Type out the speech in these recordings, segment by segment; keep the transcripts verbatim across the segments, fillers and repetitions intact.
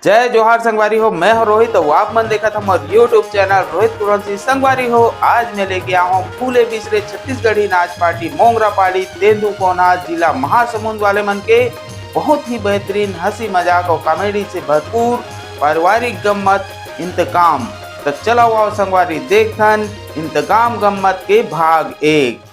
जय जोहार संगवारी हो, मैं हूं रोहित अउ आप मन देखत हमर YouTube चैनल रोहित कुरंशी। संगवारी हो, आज मैं लेके आया हूं फूले बिसरे छत्तीसगढ़ी नाच पार्टी मोंगरा पाली तेंदूकोना, जिला महासमुंद वाले मन के बहुत ही बेहतरीन हंसी मजाक और कॉमेडी से भरपूर पारिवारिक गम्मत इंतकाम। तो चलो आओ संगवारी, देखथन इंतकाम गम्मत के भाग एक।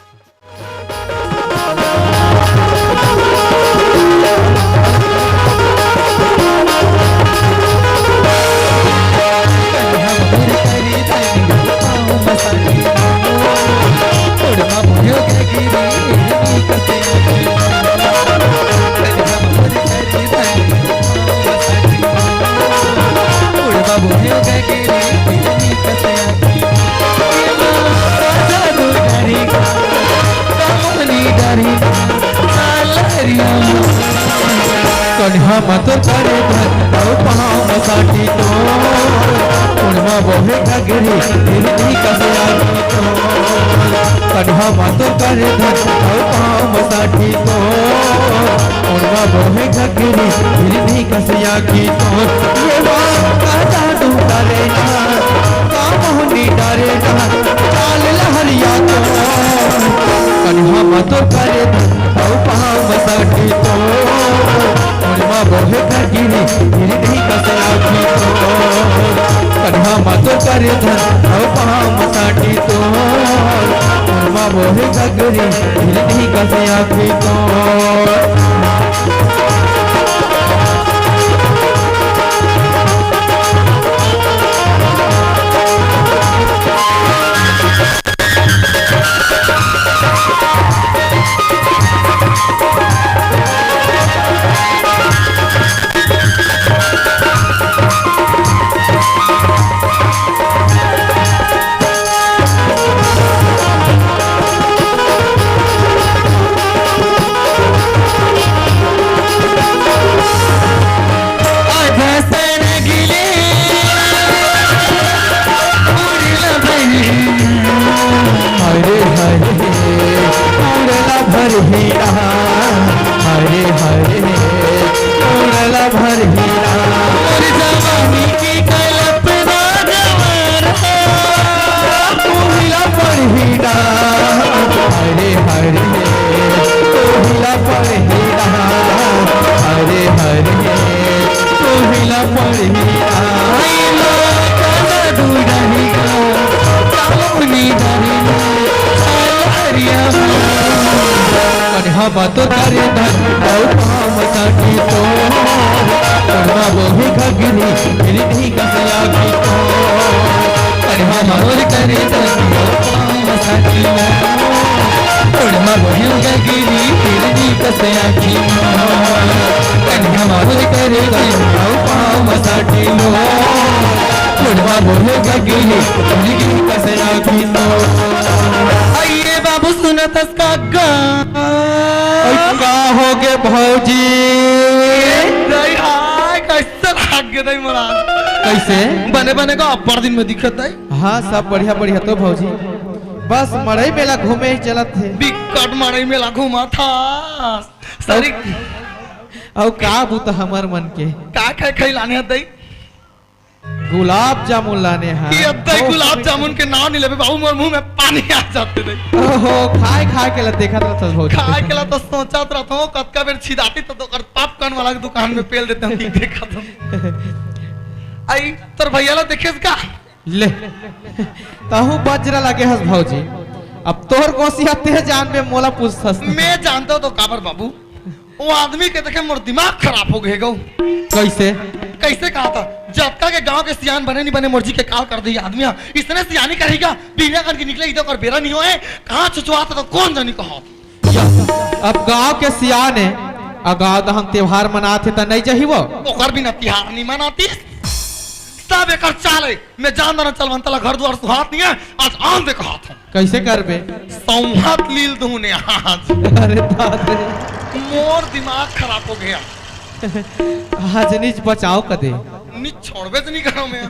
कनिहा मत करे धन अउ पाँव म साटी तो, उड़मा बोहे घगरी हिरनी कस आगी तो। कनिहा मत करे धन अउ पाँव म साटी तो, उड़मा बोहे घगरी हिरनी कस आगी तो। ये बात का जादू करे ना, का मोहनी डरे ना, चाल लहरिया तो। कनिहा मत करे धन अउ पाँव म साटी तो, उड़मा बोहे घगरी हिरनी कस आगी तो। कनिहा मत करे धन अउ पाँव म साटी तो, उड़मा बोहे घगरी हिरनी कस आगी तो। हरे हरे उड़ला भर हीरा, हरे हरे उड़ला भर हीरा। मोर जवानी की कल्पना जवारा, उड़ला भर हीरा, हरे हरे उड़ला भर हीरा, हरे हरे उड़ला भर हीरा। आई माँ का जादू रहेगा, चालो नी डरेगा। कनिहा बातो करे धन अउ पाँव म साटी तो, उड़मा बोहे घगरी हिरनी कस आगी तो। कनिहा मोर करे धन अउ पाँव म साटी तो, उड़मा बोहे घगरी हिरनी कस आगी तो। कनिहा मोर करे धन अउ पाँव म साटी तो, उड़मा बोहे घगरी हिरनी कस आगी तो। अइए बाबू, सुनत हस का गा? अरे का हो गे भौजी? ए, दई आय, कैसे लाग गे दई मोला? कैसे? बने बने का अब्बड़ दिन में दिखत दई। हाँ, सब बढ़िया बढ़िया तो भौजी, बस मड़ई मेला घूमे ही चलत हे। बिकट मड़ई मेला घूमत हस। सरी अउ का बुता हमर मन के? का खाए खाई लाने हस दई? गुलाब जामुन लाने हस। ये अद्धा गुलाब जामुन के नाव नहीं लेबे बाबू, मोर मुंह में पानी आ जाथे दई। ओहो, खाए खाए के ला देखत रहथस भौजी। खाए के ला तो सोचत रहत हूँ, कतका बेर छिदाती तो ओकर पॉपकॉर्न वाला के दुकान में पेल देते हूँ कि देखत हूँ। आई तोर भैया ला देखेस का? ले, तहूँ बजरा लगे हस भौजी। अब तोर गोसिया ते जानबे, मोला पूछथस। मैं जानता हूँ तो काबर बाबू, वो आदमी के देखे मोर दिमाग खराब हो गे गो। कैसे? कैसे कहा था? जतका के गांव के सियान बने नहीं बने, मोर जी के काल कर दी आदमी हा। इसने सियानी करेगा, बिना कन के निकले इधर कर बेरा नहीं होए, कहाँ चुचुआता तो कौन जानी कहा। अब गांव के सियान है, आ गांव दहम त्योहार मनात हे त नहीं जही वो। ओकर बिना तिहार नहीं मनाती। सब एकर चाल है। मैं जान दाना चलवंता ला घर दुआर सुहात नहीं है, आज आन दे कहा था। कैसे करबे? सौंहत लील दूने आज। अरे दादा। मोर दिमाग खराब हो गया। आज निज बचाओ कदे। निज छोड़बे तो नहीं करो मैं।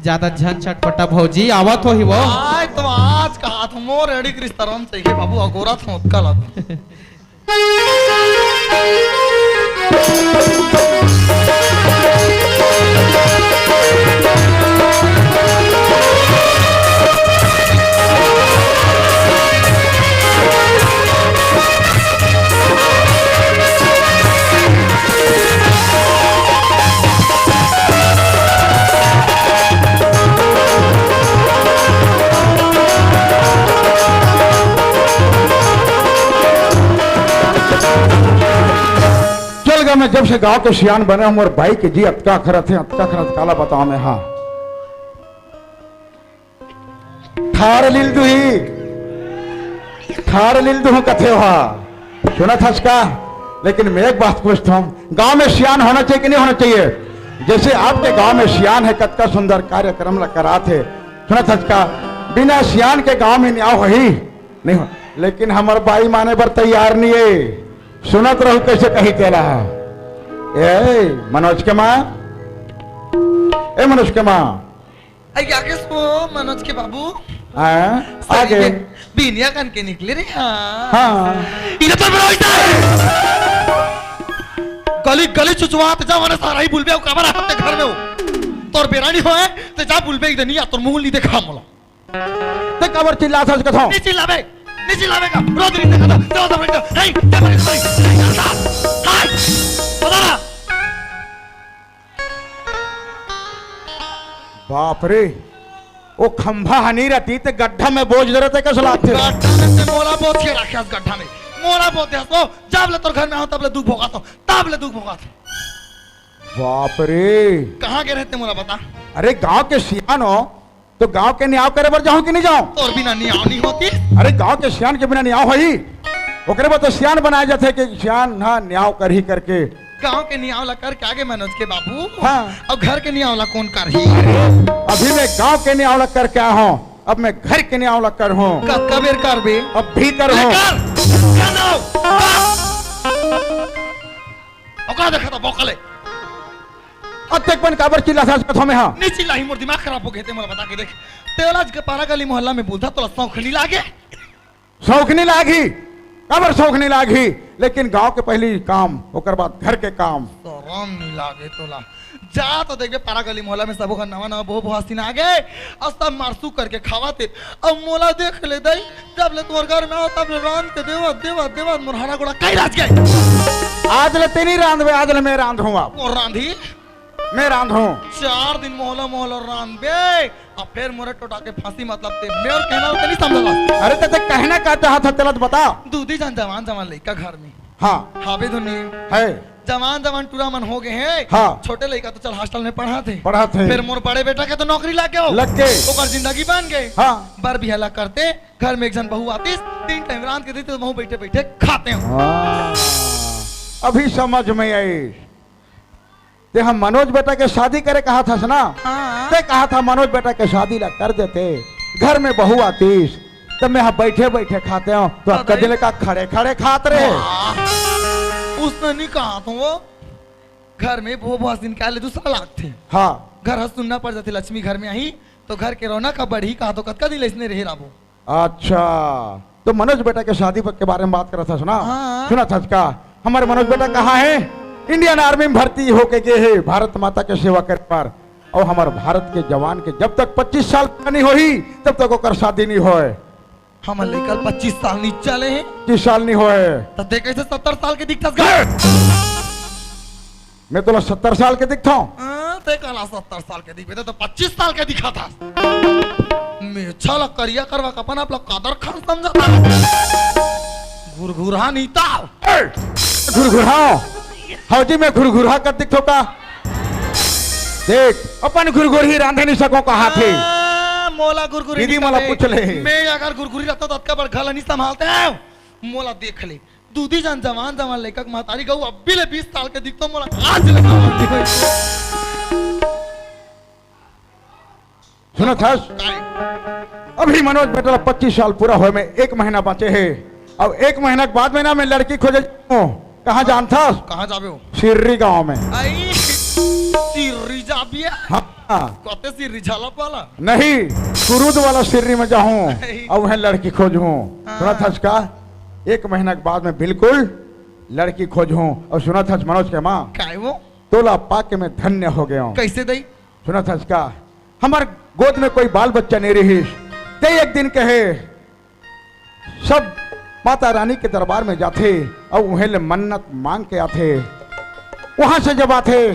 ज्यादा झन छटपटा भौजी, आवत होही वो। आज तो आज कहा था मोर एड़ी के रिश्ता राम चाहिए बाबू, अगोरा था ओतका ला। मैं जब से गांव के सियान बने हूं, मोर बाई के जी अतका खरत हे, अतका खरत, काला बताओ मैं। हाँ, ठार लील दुही, ठार लील दुहू कथे हो। सुनत हस का? लेकिन मैं एक बात पूछता हूँ, गांव में सियान होना चाहिए कि नहीं होना चाहिए? जैसे आपके गांव में सियान है, कतका सुंदर कार्यक्रम ला करात हे। सुनत हस का? बिना सियान के गांव में न्याव होही? नहीं हो। लेकिन हमर बाई माने बर तैयार नहीं है। सुनत रहू कैसे कही तेला। ए मनोज के माँ, ए मनोज के माँ। अरे क्या के सो मनोज के बाबू? हाँ, सही आगे। बे-, बिनिया कन के निकले रे, हाँ। हाँ। इधर तो मेरा इधर। गली गली चुचुआ ते जा, वने सारा ही बुलबे, काबर आते घर में हो। तोर बेरा नहीं होए, ते जा बुलबे इधर नहीं आ, तोर मुंह नहीं देखा मोला। ते काबर चिल्लात हस कथों? नहीं चिल्लाबे, नहीं चिल्लाबे का, रोज नहीं देखा था, रोज नहीं देखा, नहीं, नहीं, नहीं, नहीं, नहीं, नहीं, नहीं, पता ना। बाप रे, ओ खंभा हनी रहती ते गड्ढा में बोझ दे रहते, कस लागथे? गड्ढा में ते मोला बोझ के रखे हस गड्ढा में, मोला बोझ दे हस, ओ, जब ले तोर घर में हो, तब ले दुख भोगात हो, तब ले दुख भोगात हो। बाप रे। कहाँ के रहते मोला बता? अरे गांव के सियान हो, तो गांव के न्याव करे बर जाहूं कि नहीं जाऊं? तोर बिना न्याव नहीं होती। अरे गांव के सियान के बिना न्याव होही? ओकरे बर तो सियान बनाए जाथे कि सियान हा न्याव करही करके। गांव के न्याव ला करके आगे मनोज के बाबू। हाँ। अब घर के न्याव ला कौन करही? अभी मैं गांव के न्याव ला करके आया हूं, अब मैं घर के न्याव ला करहूं। कतका बेर करबे? अब भी करहूं। ले कर। क्या नाव? ओका देखा था बौकले। अतेक पन काबर चिल्लाथस कथों मैं हा? नहीं चिल्लाही, मोर दिमाग खराब हो गए ते, मोला बता के देख। तेला आज के पारा गली मोहल्ला में बोलता, तोला शौक नहीं लागे? शौक नहीं लागही? काबर शौक नहीं लागही? लेकिन गांव के पहली काम, ओकर बाद घर के काम। शरम नहीं लागे तोला? जा तो देखबे, पारा गली मोहल्ला में सबो घर नवा नवा बहू बहू हसीन आ गए, और सब मारसू करके खावा थे। अब मोला देख ले दई, जब ले तोर घर में आओ, तब ले रांध के देवत, देवत, देवत, मोर हरा गोड़ा कई राज गए। आज ले तेनी रांधबे, आज ले मैं रांधहूं अब। और रांधी? मैं रांधहूं। चार दिन मोहला, मोहला रांधबे, अब फिर मोरे टोटा के फांसी, मतलब ते, मैं और कहना होता नहीं समझला। अरे ते, ते कहना का चाहत है, तेला तो बता। दूधी जान जवान, जवान लइका घर में। हाँ। हावे धुनी। है। जवान, जवान टूरा मन हो गए हैं। हाँ। छोटे लइका तो चल हॉस्टल में पढ़ाथे। पढ़ाथे। फिर मोर बड़े बेटा के तो नौकरी लाग गए हो। लग गए। ओकर जिंदगी बन गए। हाँ। बर बिहला करते, घर में एक झन बहू आतिस, तीन टाइम रांध के देते, तो वहू बैठे बैठे खाते हो। हाँ, अभी समझ में आई। ते हम मनोज बेटा के शादी करे कहाथस ना? हाँ। ते कहाथा मनोज बेटा के शादी ला कर देते, घर में बहू आतिस, तब मैं यहाँ बैठे बैठे खाते हो, तो अब कदिले का खड़े खड़े खात रहे। वाह। उसने नहीं कहा तो वो घर में बहू बहुत दिन का ले दूसरा लागथे। हाँ। घर ह सुन्ना पड़ जाथे, लक्ष्मी घर में आही, तो घर के रौनक ह बढ़ही, कहा तो कतका दिन ले इसने रहे राबो। अच्छा, तो मनोज बेटा के शादी के बारे में बात करत हस ना? हाँ। सुनत हस का? हमर मनोज बेटा कहाँ है? इंडियन आर्मी में भर्ती होके गए है भारत माता के सेवा करे बर। और हमर भारत के जवान के जब तक पच्चीस साल पूरा नहीं होही, तब तक ओकर शादी नहीं होए। हमर लइका ल पच्चीस साल नहीं चले हैं। पच्चीस साल नहीं होए। तो ते कैसे सत्तर साल के दिखथस गा? मैं तोला सत्तर साल के दिखथौं? हाँ, ते काला सत्तर साल के दिखबे, ते तो पच्चीस साल के दिखथस। मेछा ला करिया करवा के अपन आप ला कादर खान समझता। घुरघुरहा नहीं ता। ए, घुरघुरहा। हौजी में घुरघुरहा कर दिखथौं का? देख, अपन घुरघुरही रांधे नहीं सकों कहाथे। आ, मोला घुरघुरही दीदी नहीं मोला कहे। पूछ ले। मैं अगर घुरघुरही रहता तो अतका बड़ घर ला नहीं संभालते। मोला देख ले। दूधी जान जवान जवान लइका के महतारी गऊ अब्बी ले बीस साल के दिखथौं, मोला आज ले मालूम नहीं होई। सुनत हस? काय? अभी मनोज बेटा ला पच्चीस साल पूरा होए में एक महीना बाँचे हे। अब एक महीना के बाद में ना मैं लड़की खोजे जाहूँ। कहाँ जानथस? कहाँ जाबे हो? सिर्री गांव में। आई, सिर्री जाबे? हाँ। कते सिर्री झाला पाला? नहीं, कुरुद वाला सिर्री में जाहूँ। आई। अब वह लड़की खोजहूँ। हाँ। सुनत हस का? एक महीना के बाद में बिल्कुल लड़की खोजहूँ। और सुनत हस मनोज के माँ? काय वो? तोला पाके मैं धन्य हो गया हूँ। कैसे दई? सुनत हस का? हमर गोद में कोई बाल बच्चा नहीं रहिस। ते एक दिन कहे, सब माता रानी के दरबार में जाथे और उहें ले मन्नत मांग के आथे। वहां से जब आथे,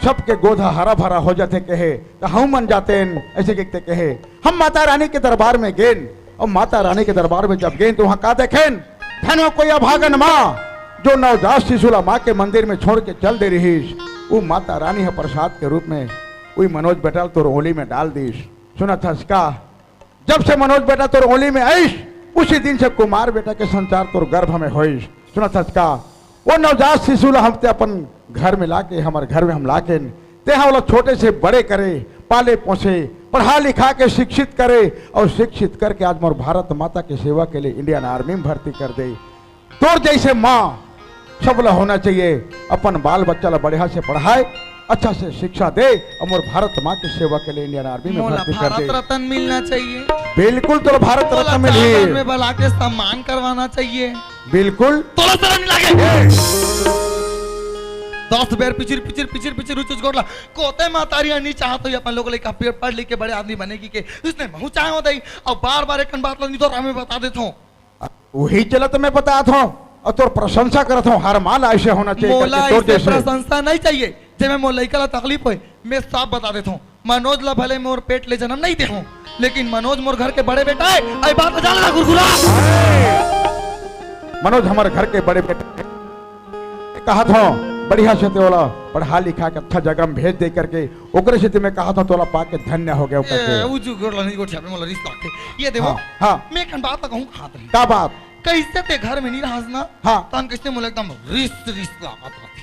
सबके गोद ह हरा भरा हो जाथे, कहे, "त हम मन जातेन," ऐसे कहते कहे। हम माता रानी के दरबार में गेन और माता रानी के दरबार में जब गेन तो वहां का देखेन? धनो कोई अभागन माँ, जो नवजात शिशु ला माँ के मंदिर में छोड़ के चल दे रहिस, वो माता रानी ह प्रसाद के रूप में वही मनोज बेटा ल तोर ओली में डाल दिस। सुनत हस का? जब से मनोज बेटा तोर ओली में आइस, उसी दिन से कुमार बेटा के संचार तोर गर्भ में होइस। सुनत हस का? वो नवजात शिशु ला हम ते अपन घर में लाके, हमर घर में हम लाके, ते हा ओला छोटे से बड़े करे, पाले पोसे, पढ़ा लिखा के शिक्षित करे, और शिक्षित करके आज मोर भारत माता के सेवा के लिए इंडियन आर्मी में भर्ती कर दे। तोर जैसे माँ सबला होना चाहिए, अपन बाल बच्चा ला बढ़िया से पढ़ाए, अच्छा से शिक्षा दे, और मोर भारत माँ की सेवा के लिए इंडियन आर्मी में मोला भर्ती कर भारत दे। रत्न मिलना चाहिए। बिल्कुल, तोला भारत मोला रत्न मिलही। चादर में बला के सम्मान करवाना चाहिए। बिल्कुल। तोला शर्म नहीं लागे? दस बेर पिचिर पिचिर पिचिर पिचिर उचुच गोड़ला। कोते मातारी नहीं चाहत हो अपन लोग लेकर पढ़ लिख के बड़े आदमी बनेगी के, इसने महू चाहे हो दई। और बार बार एक बात ला नहीं तो हमें बता देता हूँ। वही चलत मैं बतात हूँ और तोर प्रशंसा करत हूँ। हर माँ ला ऐसे होना चाहिए मोला करके तोर ऐसे जैसे। प्रशंसा नहीं चाहिए। जे मैं मोर लइका ला तकलीफ होए, मैं साफ बता देता हूँ। मनोज ला भले मोर पेट ले जन्म नहीं दे हूँ, लेकिन मनोज मोर घर के बड़े बेटा है। आई बात ला जान ला गुरगुरा। मनोज हमर घर के बड़े बेटा है। कहत हूँ बढ़िया से ते ओला पढ़ा लिखा के अच्छा जगह में भेज दे करके, ओकरे से ते मैं कहत हूँ तोला पाके धन्य हो गया ए, करके। उ जो गोड़ ला नहीं गोड़ छापे मोला रिस लागथे। ये देखो, हाँ, हाँ। मैं एक ठन बात ला कहूँ खात रही। का बात? कैसे ते घर में नहीं रहस ना? हाँ। तहन कैसे मोला एकदम रिस रिस लागत रहथे।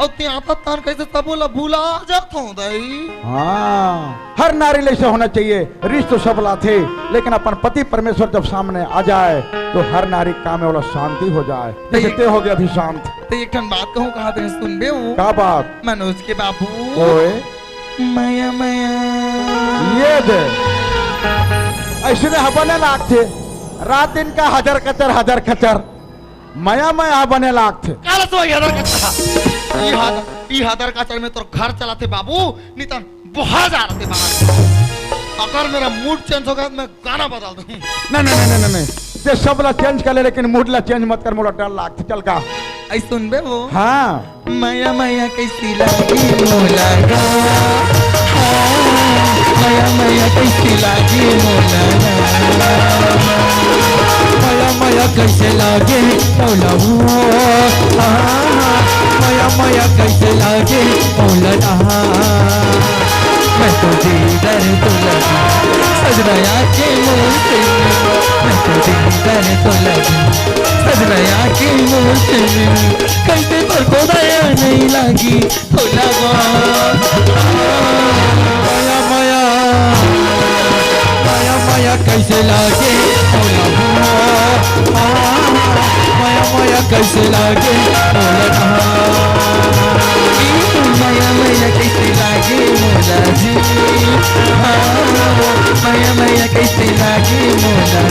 और ते आता तहन कैसे सबो ला भुला जात हो दई। हाँ, हर नारी ले से होना चाहिए। रिस तो सब लाथे, लेकिन अपन पति परमेश्वर जब सामने आ जाए, तो हर नारी काम में ओला शांति हो जाए। जैसे ते हो गया अभी शांत। ते एक ठन बात कहूँ, कहा तेरे सुनबे वो? का बात? मनोज के बाबू। ओए। मया, मया। ये दे। ऐसने ह बने लागथे। रात दिन का हजर कचर, हजर कचर। मया, मया ह बने लागथे। काला तो ये हजर कचर। ये हजर, ये हजर कचर में तोर घर चलाथे बाबू, नितन बुहा जा रहे बाबू। अगर मेरा मूड चेंज हो गया तो मैं गाना बदल दूँ। नहीं, नहीं, नहीं, नहीं, नहीं। ते सब ला चेंज कर ले, लेकिन मूड ला चेंज मत कर, मोला डर लागथे। चल का? ऐ सुनबे वो? हाँ। मया मया कैसी लागे मोला गा। हाँ, मया मया कैसी लागे मोला गा। मया मया कैसे लागे मोला वो। हाँ, मया मया कैसे लागे मोला गा। मैं तो दीदार तो लगी सजना आके मोसे। मैं तो दीदार तो लगी सजना आके मोसे। कैसे पर को दया नहीं लागी। भोला गो। मया मया, मया मया कैसे लागे भोला गो। मया मया कैसे लागे भोला गो। मया मया कैसे लागे भोला जी। मया मया कैसे लागे भोला।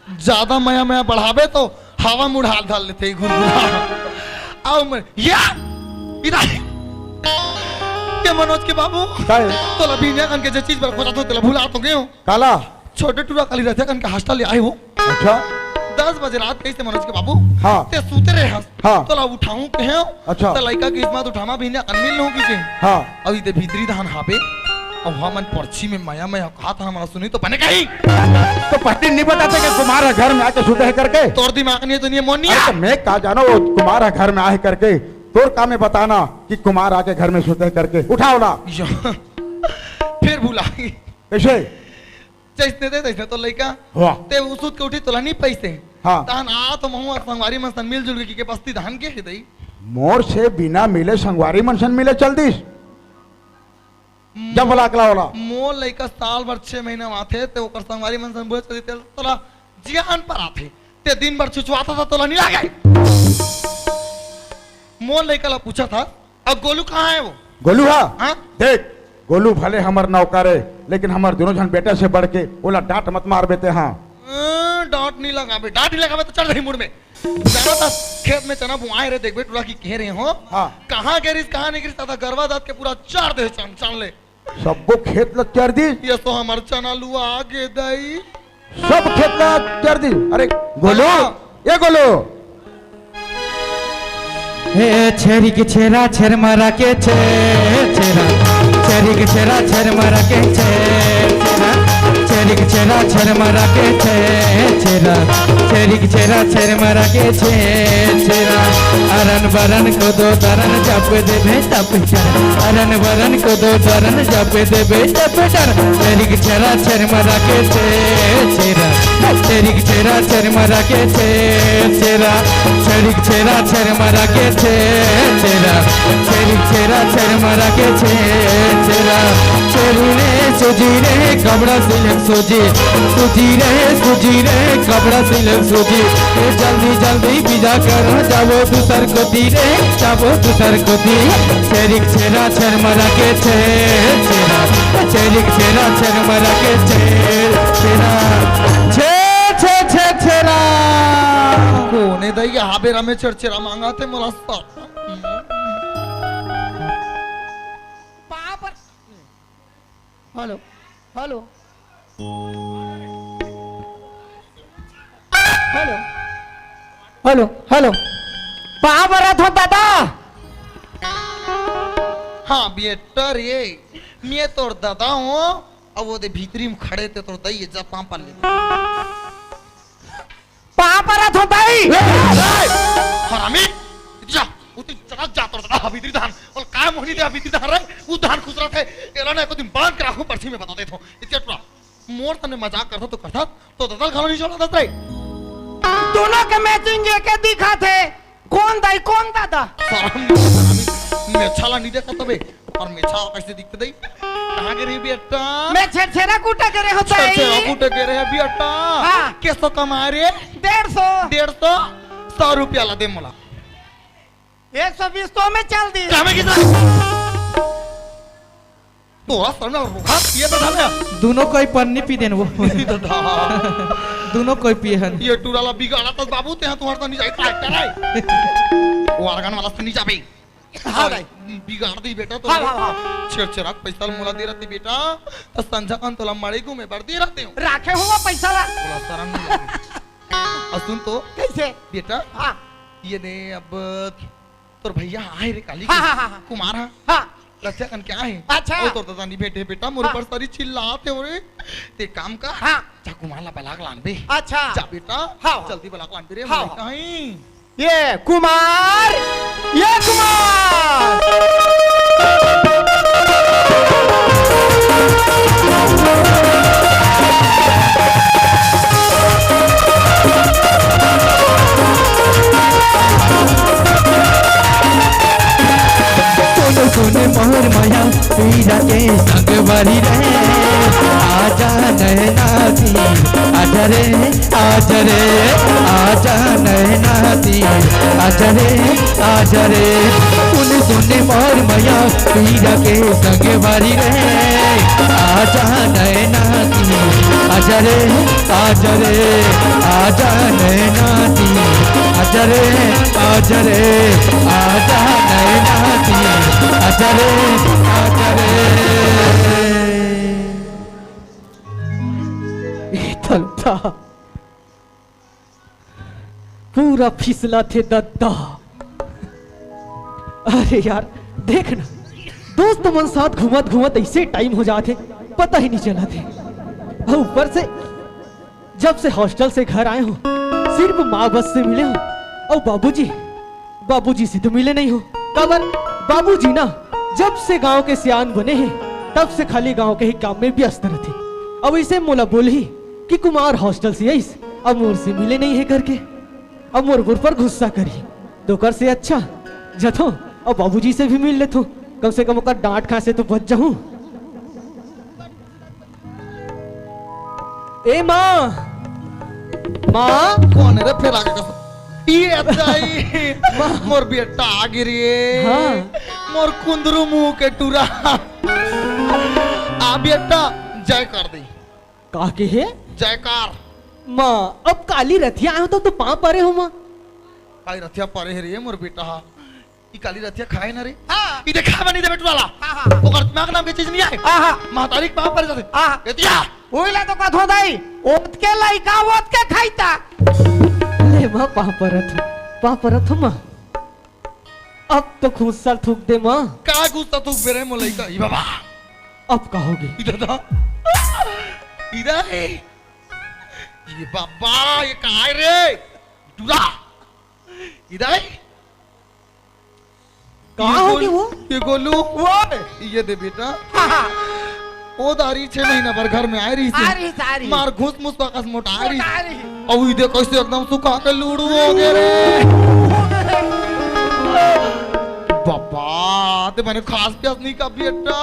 ज्यादा मया मया बढ़ाबे तो हवा मुड़हाल धर लेथे गुरगुरा। आओ मैं, या, इधर। के मनोज के बाबू, काय? तोला बिहनिया कन के जे चीज बर खोजत हो, तेला भुला तो गए हो। काला? छोटे टूरा काली रहते कन के हॉस्टल ले आए हो। अच्छा। दस बजे रात कैसे मनोज के बाबू? हाँ। ते सूते रहे हस। हाँ। तोला उठाऊं कहे हो? अच्छा। त लइका के इसमा तो उठामा बिहनिया कन मिल लूं किसे। हाँ। अभी ते भीतरी धान हाबे। अब हमन पर्ची में मया मया कहा था, हमारा सुनी तो बने कहीं। तो पहले नहीं बताते कि कुमार ह घर में आके सुते है करके? तोर दिमाग नहीं है तो नहीं है, मोनिया। अरे तो मैं का जानो वो कुमार ह घर में आए करके? तोर का में बताना कि कुमार आके घर में सुते है करके? उठाओ ना। या, फिर भुला गई। कैसे? जैसने ते तैसने तो लइका। वाह। ते उसुत के उठी तोला नहीं पैसे। हाँ। तहन आ तो महू संगवारी मन सन मिलजुल के, के बस्ती धान के है दई। मोर से बिना मिले संगवारी मन सन मिले चल दिस। जब बोला अगला वाला। मोर लइका साल भर छह महीना में आथे, ते ओकर संगवारी मन सन बोले चली, ते तोला जियान पर आथे। ते दिन भर छुछुआता था, तोला नहीं लागे। मोर लइका ला पूछा था, अब गोलू कहाँ है वो? गोलू हा? हाँ? देख, गोलू भले हमर नौकर है, लेकिन हमर दोनों झन बेटा से बढ़ के ओला डांट मत मार बेटे, हाँ। अं, डांट नहीं लगाबे, डांट नहीं लगाबे तो चढ़ रही मुड़ में। जाना था खेत में चना बुआए रहे, देखबे टूरा की कह रहे हो। हाँ। कहाँ गिरिस, कहाँ नहीं गिरिस, दादा गरवा दांत के पूरा चार दे चान, चान ले। सबो खेत ल चर दिस। ये तो हमर चना लुआ गे दई। सब खेत ल चर दिस। अरे गोलू, हाँ। ए गोलू। हे छेरी के छेरा, छेर मरा के छेर, छेरा। छेरी के छेरा, छेर मरा के छेर, छेरा। छेर छेरा छेर मरा के छे छेरा, छेरिक छेरा छेर मरा के छे छेरा। अरन बरन कोदो दरन जप देबे तप चर। अरन बरन कोदो दरन जप देबे तप चर। छेरिक छेरा छेर मरा के छे छेरा, छेरिक छेरा छेर मरा के छे छेरा। छेरिक छेरा छेर मरा के छे छेरा। छेरिक छेरा छेर मरा के छे छेरा। छेरू रे सूजी रे कपड़ा सिलक सूजी। सूजी रे सूजी रे कपड़ा सिलक सूजी। ए जल्दी जल्दी विदा करो जाबो दूसर कोती रे, जाबो दूसर कोती। छेरिक छेरा छेर मरा के छे छेरा। छेरिक छेरा छेर मरा के छे छेरा। छे छे छे छेरा। कोने दई हाबे रमे छेर छेरा मांगा थे मोला सा। पाँव पर। Hello, hello, hello, hello, hello. पाँव परत हो दादा। हाँ बेटा रे, मैं तोर दादा हूँ। अब वो दे भीतरी में खड़े थे तोर दई जा पाँव पर ले। पाँव परत हो दाई। ए, ए, हरामी, जा, उती चला जा तोर दादा हबीतरी धान। और काय मोहनी दे हबीतरी धान रे, उ धान खुसरत हे। एला ना एको दिन बांध के राखू पर्ची में बता देत हो। इतके टुरा, मोर तने मजाक करता तो करता, तो दादा घलो नहीं चला दत रे। दोनों के मैचिंग एके दिखा थे। कौन दाई, कौन दादा? शरम नहीं, हरामी, मेछा ला नहीं देखा तबे। और मेछा कैसे दिखते दई? कहाँ गे रहे बेटा? मैं छेरछेरा कूटा गे रहे हों दाई। छेरछेरा कूटा गे रहे बेटा। हाँ। कैसो कमा रे? डेढ़ सौ। डेढ़ सौ? सौ रुपया ला दे मोला। एक सौ बीस तो मैं चल दी। कहाँ में कितना? तो आ सामने रोहा पिए तो था ना। दोनों कोई पन्नी पी देन वो। दादा। दोनों कोई पिए हन। ये टूरा ला बिगाड़ा तो बाबू ते हैं तुम्हारे तो नहीं जाए ट्रैक्टर है। वो आर्गन वाला से नहीं जाबे। हाँ भाई। बिगाड़ दी बेटा तो। हाँ, हाँ, हाँ। छेरछेरा के पैसा मोला दे रहती बेटा, तो संझा कन तोला मड़े घूमे बर दे रहते हो। राखे हुआ पैसा ला। बोला शरम नहीं लगे। और सुन तो। कैसे? बेटा। हाँ। ये ने अब तोर भैया आए रे काली हाँ, के। हाँ, हाँ, हाँ। कुमार हाँ। हाँ। रक्षा कन क्या है? अच्छा। ओ तोर दादा नहीं बैठे बेटा, मोर हाँ। ऊपर सारी चिल्लाते हो रे। ते काम कर। हाँ। जा कुमार ला बलाक लान बे। अच्छा। जा बेटा। हाँ। जल्दी बलाक लान बे रे। हाँ। कहीं ये कुमार, ये कुमार। कोने कोने मोर माया पीरा के संग बारी रे, आजा नैना दी, आजा रे, आजा रे, आजा नैना दी, आजा रे, आजा रे। सुन सुन मोर माया पीरा के संग बारी रे, आजा नैना दी, आजा रे, आजा रे, आजा नैना दी, आजा रे, आजा रे, आजा नैना दी, आजा रे, आजा रे। ए तलता, पूरा फिसला थे दद्दा। अरे यार, देख ना, दोस्त मन साथ घूमत घूमत ऐसे टाइम हो जाथे, पता ही नहीं चलथे। अउ ऊपर से जब से हॉस्टल से घर आए हों, सिर्फ माँ बस से मिले हों अउ बाबूजी, बाबूजी से तो मिले नहीं हों। काबर? बाबूजी ना जब से गांव के सियान बने हैं, तब से खाली गांव के ही काम में व्यस्त रहते। अब इसे मोला बोलही कि कुमार हॉस्टल से आइस, अब मोर से मिले नहीं है करके। अब मोर ऊपर गुस्सा करही, तो ओकर से अच्छा जथों अउ बाबूजी से भी मिल लेथों, कम से कम ओकर डांट खाए से तो बच जाहूं। ए माँ, माँ। कौन रे फेर आगे कस? ये दाई, माँ। मोर बेटा आगे रे। हाँ। मोर कुंदरू मुंह के टूरा। आ बेटा, जय कर दे। का के हे? जयकार। माँ, अब काली रथिया आए हों तो, तो पाँव परे हों माँ। काली रथिया परे हे रे मोर बेटा हा। ई काली रथिया खाए ना रे। हाँ। ई देखा बनी दे बेटुआ ला। हाँ, हाँ, हाँ। ओकर दिमाग नाम के चीज नहीं आए। हाँ, हाँ। महतारी के पाँव परे जाथे। हाँ, हाँ। रथिया। ओइला तो कथों दाई, ओतके लइका ओतके खाइता। ले माँ, पाँव परत हों, पाँव परत हों माँ। अब तो घूंसा थूक दे माँ। का घूंसा थूकबे रे मोर लइका? ई बाबा। अब का होगे? ई दादा। इधर। ये बाबा, ये कहाँ है रे? टूरा। इधर। कहाँ ये हो गोल-, गए वो? ये गोलू। वो। ये दे बेटा। हाँ, हाँ। ओ दारी छह महीना भर घर में आए रही आ थी। रही, आ रही। मार घुस मुस वाकस मोटा रही। मोटा रही। अब ये देखो, इसे एकदम सुखा के लूड़ू हो गए रे। बाबा, ते मैंने खास प्यास नहीं का बेटा।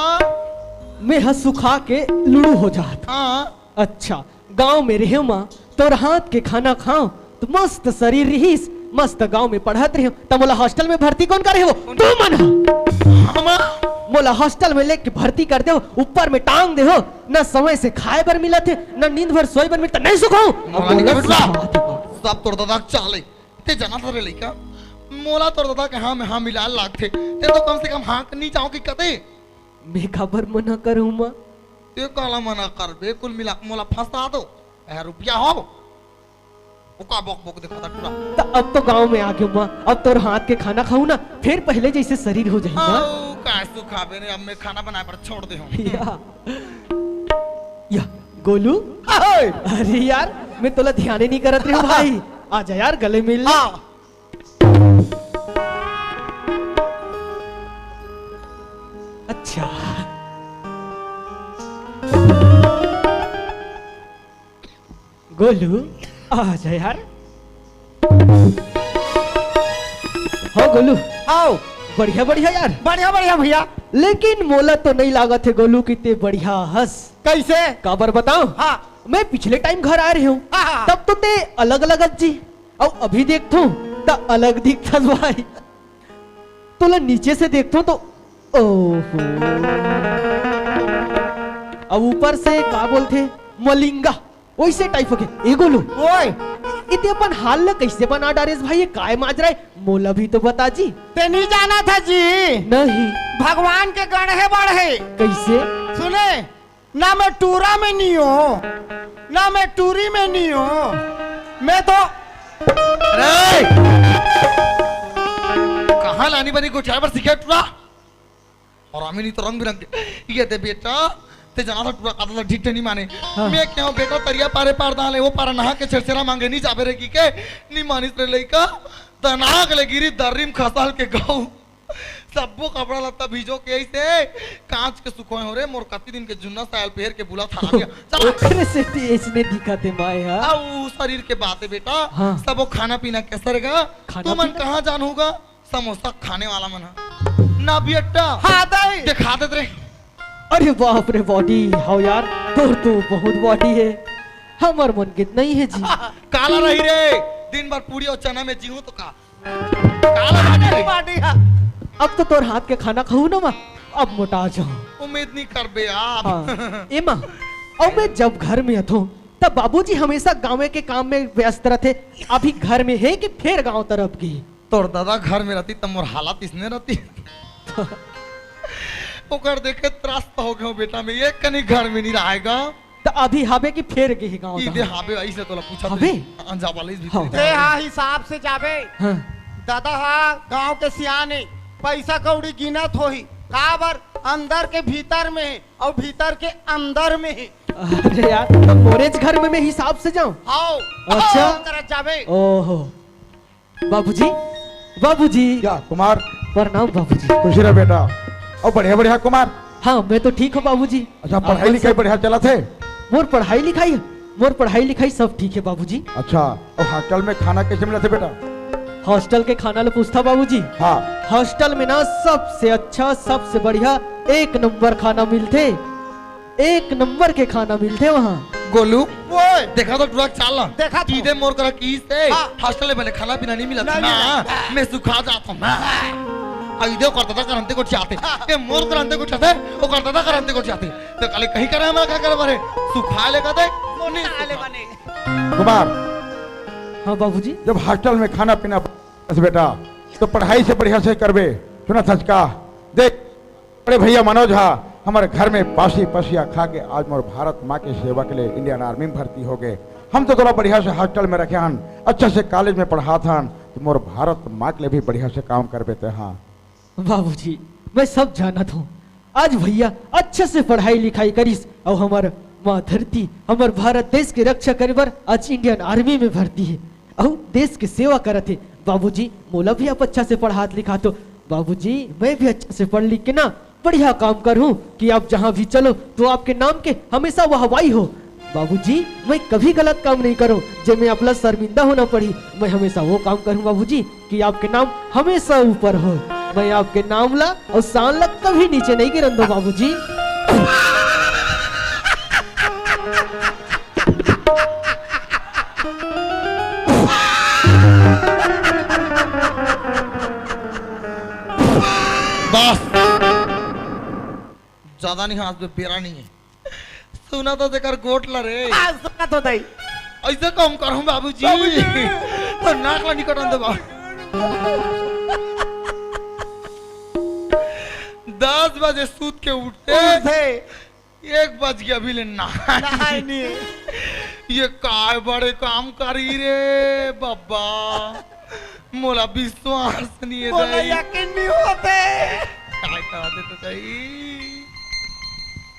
मैं ह सुखा के लूड़ू हो जात। हाँ। अच्छा, गांव में रहे माँ, तोर हाथ के खाना खाओ तो मस्त शरीर रहिस, मस्त गांव में पढ़त रहे, त मोला हॉस्टल में भर्ती कौन करे वो? तू मन ह। हम? मोला हॉस्टल में लेके भर्ती कर दे, ऊपर में टांग दे हो, न समय से खाए बर मिलत हे, न नींद भर सोए बर मिलत, नहीं सुखाऊं। मोला नहीं बेटा। सब तोर दादा के चाल हे। ते जाना था रे लइका, मोला तोर दादा के हाँ में हाँ मिलाए लागथे। ते तो कम से कम हाँ के नहीं जाओ कि कते। मैं काबर मना करूं माँ? ते काला मना करबे, कुल मिला के मोला फंसा दो। ए रुपया हो, ओका बक बक देखा था टूरा। त अब तो गांव में आ गयो माँ, अब तोर हाथ के खाना खाऊं ना, फिर पहले जैसे शरीर हो जाही माँ। आओ, का सुखाबे ने, अब मैं खाना बनाए पर छोड़ दे हूँ। या, या, गोलू? हाय! अरे यार, मैं तोला ध्यान ही नहीं करत रहे हूँ भाई। आजा यार, गले मिल ले। हाँ। अच्छा। गोलू, आजा यार। हो गोलू। आओ। बढ़िया, बढ़िया यार। बढ़िया, बढ़िया भैया। लेकिन मोला तो नहीं लागत हे गोलू कि ते बढ़िया हस। कैसे? काबर बताओ? हाँ। मैं पिछले टाइम घर आ रहे हूँ, हाँ, हाँ। तब तो ते अलग लगत जी, अउ अभी देखथो त अलग दिखथस भाई। तोला नीचे से देखथो तो ओहो, अब ऊपर से का बोलथे, मलिंगा, वैसे टाइप के। ए गोलू, ओए। इते अपन हाल ल कैसे बना डारेस भाई? ये काय माजरा हे? मोला भी तो बता जी। ते नहीं जाना था जी। नहीं। भगवान के गण हे बड़ हे। कैसे? सुने, ना मैं टूरा में नहीं हूँ, ना मैं टूरी में नहीं हूँ, मैं तो अरे! कहाँ लानी बनी गोठियाए बर सीखे टूरा? और हमें नहीं तो रंग बिरंग के। ये दे बेटा, ते जाना था टूरा का तो ढीठ नहीं माने। हाँ। मैं कहूँ बेटा तरिया पारे पार दाले, वो पारा नहा के छेरछेरा मांगे नहीं जाबे रे की के, नहीं मानिस रे लइका, दनाक ले गिरी दर्री म खसाल के गऊ। सब्बो कपड़ा लत्ता भीजो के ऐसे कांच के सुखोए हो रे, मोर कति दिन के जुन्ना सायल पहर के बुला था। चला। ओकरे से ते ऐसने दिखत हे माय हा। आ, उ शरीर के बात हे बेटा। हाँ। सबो खाना पीना कैसे रहेगा? खाना तुमन पीना? कहाँ जान होगा? समोसा खाने वाला मन हा। ना बेटा। हाँ, दाई। दिखा देत रे। अरे बाप रे, बॉडी हो यार, तोर तो बहुत बॉडी हे, हमर मन के नहीं हे जी। काला रही रे, दिन भर पूरी और चना में जीऊँ तो का? काला बाटी रे। बाटी हा। अब तो तोर हाथ के खाना खाऊं ना माँ, अब मोटा जाऊं। उम्मीद नहीं करबे आप। हाँ। ए माँ, अब मैं जब घर में अथो, तब बाबूजी हमेशा गाँव के काम में व्यस्त रहते। अभी घर में हे कि फेर गाँव तरफ गे? तोर दादा घर में रहती तब मोर हालत इसने रहती। ओकर देखे त्रस्त हो गयो बेटा, मैं ये कनी घर में नहीं रहेगा। त अभी हाबे कि फेर गे हे गाँव ई दे तहाँ? हाबे, ऐसे तोला पूछत हबे? रही। हाँ, जा वाला इस भीतर हाँ। जा। ते हा हिसाब से जाबे। हाँ। दादा हा गाँव के सियान हे, पैसा कौड़ी गिनत होही, काबर अंदर के भीतर में हे और भीतर के अंदर में हे। अरे यार, त मोरेच घर में मैं हिसाब से जाऊं? हाओ। अच्छा। हाओ, तरह जाबे। ओहो। बाबूजी, बाबूजी। क्या कुमार? प्रणाम बाबूजी। खुशी रह बेटा। और बढ़िया बढ़िया कुमार। हाँ, मैं तो ठीक हूँ बाबूजी। अच्छा, पढ़ाई लिखाई बढ़िया चलत हे? मोर पढ़ाई लिखाई, मोर पढ़ाई लिखाई सब ठीक हे बाबूजी। अच्छा, और हॉस्टल में खाना कैसे मिलत हे बेटा? हॉस्टल के खाना ल पूछथा बाबूजी। हाँ। हॉस्टल में ना सबसे अच्छा, सबसे बढ़िया, एक नंबर खाना मिलथे। एक नंबर के खाना मिलथे वहाँ। गोलू, ओए। देखा तो टूरा के चाल ला। देखा तो। सीधे मोर करा किहिस हे, हाँ। हॉस्टल में बने खाना पीना नहीं मिलत नहीं ना। मिलत। मैं सुखा जात हूँ ना। अउ इदे ओकर दादा करंते को चाहते। हाँ। ये मोर करंते को चाहते, ओकर दादा करंते को चाहते। तो काले कहीं करे हमारा का करे बारे? सुखा लेगा दे। मोटा नहीं ले सुखा। बने। कुमार। हाँ बाबूजी। जब हॉस्टल में खाना पीना बस बेटा, तो पढ़ाई से बढ़िया से करबे। सुना सच का। देख, बड़े भैया मनोज हा, हमर घर में पासी पसिया खा के आज मोर भारत माँ के सेवा के लिए इंडियन आर्मी में भर्ती हो गए। हम तो तोला बढ़िया से हॉस्टल में रखे हन, अच्छा से कॉलेज में पढ़ात हन, तो मोर भारत माँ के लिए भी बढ़िया से काम कर देते हाँ। बाबूजी, मैं सब जानत हूँ। आज भैया अच्छा से पढ़ाई लिखाई करिस और हमर माँ धरती हमर भारत देश के रक्षा करे बर आज इंडियन आर्मी में भर्ती हे, अउ देश के सेवा करत हे। बाबूजी, मोला भी आप अच्छा से पढ़ात लिखात हो। बाबूजी, मैं भी अच्छा से पढ़ लिख के ना बढ़िया काम करहूँ कि आप जहाँ भी चलो तो आपके नाम के हमेशा वाहवाही हो। बाबूजी, मैं कभी गलत काम नहीं करूँ जेमे आप ला शर्मिंदा होना पड़ी। मैं हमेशा वो काम करहूँ बाबूजी कि आपके नाम हमेशा ऊपर हो। मैं आपके नाम ला अउ शान ला कभी नीचे नहीं गिरन दो बाबूजी। बस, ज्यादा नहीं, आज तो बेरा नहीं है। सुना तो तेकर गोठ ला रे। हाँ, सुना तो दई। ऐसे काम करहूँ बाबूजी। बाबूजी। तो नाक ला निकटन देबा। दस बजे सूत के उठते। उठे। एक बज गया, अभी ले नहाए नहाए नहीं। नहीं। ये काय बड़े काम करी रे बाबा, मोला विश्वास नहीं है मोला दाई। यकीन नहीं होते। काय करा दे तो दाई।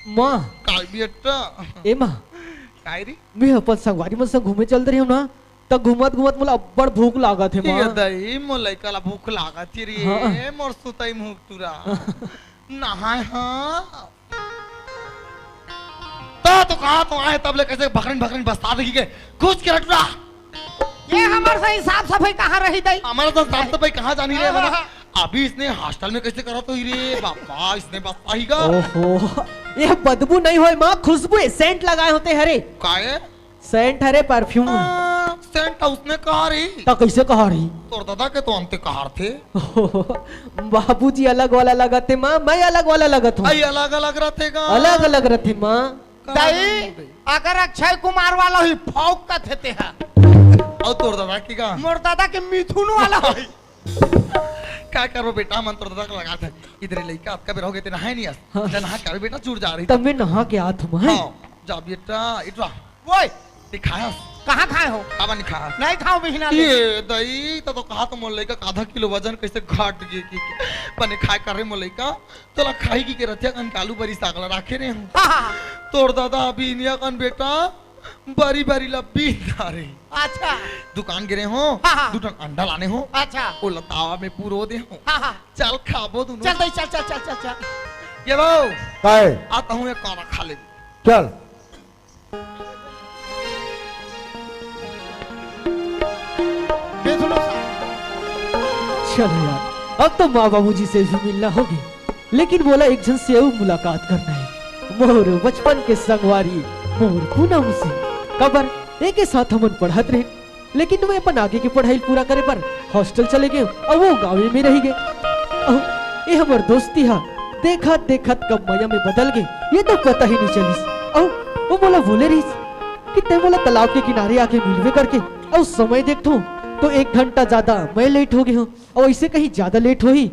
माँ। काय बेटा? ए माँ। काय रे? मैं अपन संगवारी मन संग घूमे चल रही हूँ ना, त घूमत घूमत मोला अब्बड़ भूख लागत हे ये माँ। दाई, मोर लइका ला भूख लागत हे रे, हाँ। मोर सुतई मुख टुरा। नहाए हाँ। त तो कहा तो आए, तब ले कैसे भकरिन भकरिन बस्ता देखी के घुस के रटुरा। ये हमर सही साफ सफाई कहाँ रही दई? हमारा तो साफ सफाई कहाँ जानी रे हाँ, मना? हाँ। अभी इसने हॉस्टल में कैसे करा तो ही रे बाबा, इसने बस्ता ही का। ओहो, ये बदबू नहीं होय माँ, खुशबू है, सेंट लगाए होते हरे। काहे? सेंट हरे परफ्यूम। हाँ, सेंट उसने कहा रही। त कैसे कहा रही? तोर दादा के तो अंते कहा थे। बाबूजी अलग वाला लगत हे माँ, मैं अलग वाला लगत हूँ। आई अलग अलग रहते का? अलग अलग रहते माँ। का दाई, नहीं भाई? अगर अक्षय कुमार वाला ही फौक का थे ते हा। और तोर दादा की का? मोर दादा के मिथुन वाला है। का करबो बेटा, मन तोर दादा के लगा था। इधर लइका आपका बेरा हो गए थे, नहाए नहीं आस। हाँ। जा नहा के आवे बेटा, चूर जा रही। तब मैं नहा के आत हूँ, हैं? हाँ, जा बेटा, इटवा। ओए, दिखाया। कहाँ खाए हो? अब नहीं खाया। नहीं खाओ बिहना ले। ये दई, तो, तो कहा तो मोर लइका का आधा किलो वजन कैसे घट गए की, की। बने खाए कर रे मोर लइका, तोला खाई की के रथिया कन कालू बरी साग ला राखे रे हूँ। हाँ, हाँ, हाँ। तोर दादा अभी इनिया कन बेटा, बारी बारी ला बीन डारे। अच्छा। दुकान गे रेहों, हाँ, हाँ। दू ठन अंडा लाने हों। अच्छा। ओला तावा में पुरो दे हों। हाँ, हाँ। चल खाबो दुनों। चल दई, चल, चल, चल, चल, चल। ये बाऊ। काय? आता हूँ एक कारा खा ले। चल। चलो यार, अब तो माँ बाबूजी से भी मिलना होगे, लेकिन मोला एक झन से अउ मुलाकात करना हे। मोर बचपन के संगवारी, मोर पूनम से। काबर, एके साथ हमन पढ़त रहेन, लेकिन मैं अपन आगे के पढ़ाई पूरा करे बर हॉस्टल चले गेंव, अउ वो गाँवे में रहि गे। अउ ये हमर दोस्ती हा देखत देखत कब मया में बदल गे, ये तो पता ही नहीं चलिस। अउ वो मोला बोले रहिस कि तैं मोला तालाब के किनारे आके मिलबे करके, अउ समय देखथों तो एक घंटा ज्यादा मैं लेट हो गे हों, अउ ऐसे कहीं ज्यादा लेट होही,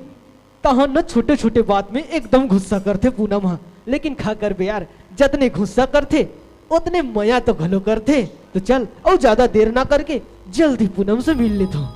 तहाँ न छोटे-छोटे बात में एकदम गुस्सा करथे पूनम हा। लेकिन का करबे यार, जतने गुस्सा करथे, ओतने मया तो घलो करथे। तो चल, अउ ज्यादा देर ना करके जल्दी पूनम से मिल लेथों।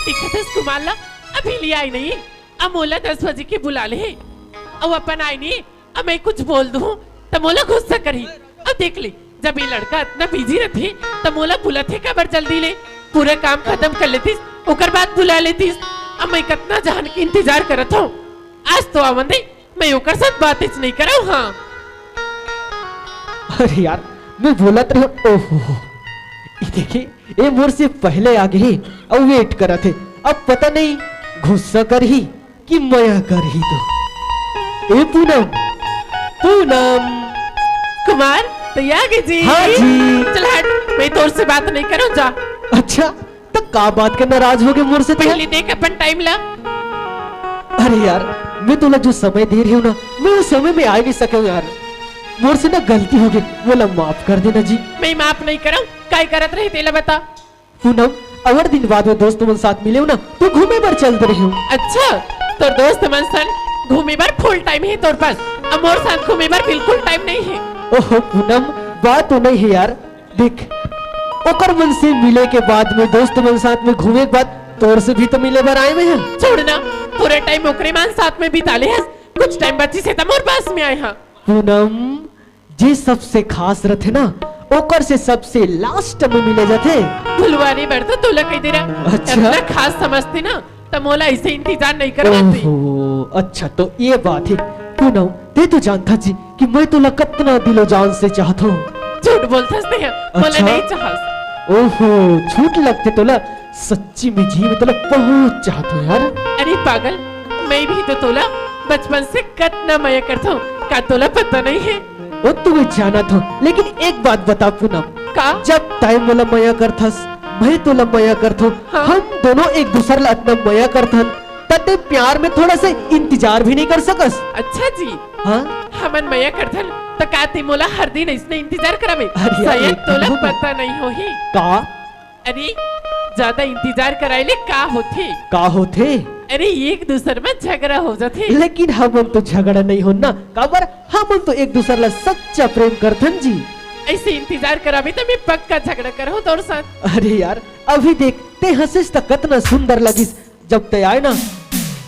देखत हस कुमार ला, अभी ले आय नहीं, अब मोला दस बजे के बुला ले हे, अउ अपन आय नहीं, अब मैं कुछ बोल दूँ, त मोला गुस्सा करही। अब देख ले, जब ये लड़का इतना बिजी रथे, त मोला बुलाथे काबर जल्दी ले, पूरा काम खतम कर लेतिस, ओकर बाद बुला लेतिस। अब मैं कतना जहन के इंतजार करत हूँ, आज तो आवन दे, मैं ओकर साथ बातेच नहीं करव, हाँ। अरे यार, मैं बोलत रहे, ओहो, ये देखे, ये मोर से पहले आ गे हे, अउ वेट करत हे। अब पता नहीं गुस्सा करही कि मया करही तो। ए पूनम, पूनम। कुमार, तो ये आ गे जी। हाँ जी। चल हट, मैं तोर से बात नहीं करव, जा। अच्छा, त का बात के नाराज हो गे मोर से तैं? पहले देख अपन टाइम ला। अरे यार, मैं तोला जो समय दे रही हूँ ना, मैं उस समय में आ ही नहीं सकूँ यार। मोर से ना गलती हो गे, मोला माफ कर देना जी। मैं माफ नहीं करव, काय करत रहे तेला बता। पूनम, अवर दिन बाद में दोस्त मन साथ मिले हो ना, तो घूमे बर चल दे रहे हो। अच्छा, तोर दोस्त मन सन घूमे बर फुल टाइम हे तोर पास, अब मोर साथ घूमे बर बिल्कुल टाइम नहीं है। ओहो पूनम, बात तो नहीं है यार। देख, ओकर मन से मिले के बाद में, दोस्त मन साथ में घूमे के बाद तोर से भी तो मिले बर आए में है। छोड़ ना, पूरे टाइम ओकरे मन साथ में बिता ले हस, कुछ टाइम बची से त मोर पास में आए हा। पूनम, जे सबसे खास रथे ना, ओकर से सबसे लास्ट में मिले जाथे। भुलवारी बर तो तोला कह दे रहा। अच्छा। इतना खास समझते ना, त मोला ऐसे इंतजार नहीं करवाते। ओहो, अच्छा तो ये बात है। पूनम, ते तो जानता जी कि मैं तोला कतना दिलो जान से चाहत हूँ। झूठ बोलथस ते, मोला अच्छा? नहीं चाहस। ओहो, झूठ लगते तोला। सच्ची में जी, मैं तोला बहुत चाहत हूँ यार। अरे पागल, मैं भी तो तोला बचपन से कतना मया करत हूँ, का तोला पता नहीं है? वो तो मैं जानत हूँ, लेकिन एक बात बता पूनम। का? जब तय मोला मया करथस, मैं तोला मया करत हूँ, हाँ। हम दोनों एक दूसर ला अतना मया करथन, तते प्यार में थोड़ा सा इंतजार भी नहीं कर सकस। अच्छा जी। हाँ? हमन मया करथन, त का ते मोला हर दिन ऐसने इंतजार करावे? अरे यार, शायद एक तोला मिनट। पता नहीं होही। का? अरे, ज्यादा इंतजार कराए ले का होथे? का होथे? अरे, एक दूसर में झगड़ा हो जाथे। लेकिन हमन तो झगड़ा नहीं होन ना, काबर हमन तो एक दूसर ला सच्चा प्रेम करथन जी। ऐसे इंतजार कराबे त मैं पक्का झगड़ा करहूं तोर साथ। अरे यार, अभी देख, ते हंसिस त कतना सुंदर लगिस, जब ते आए ना,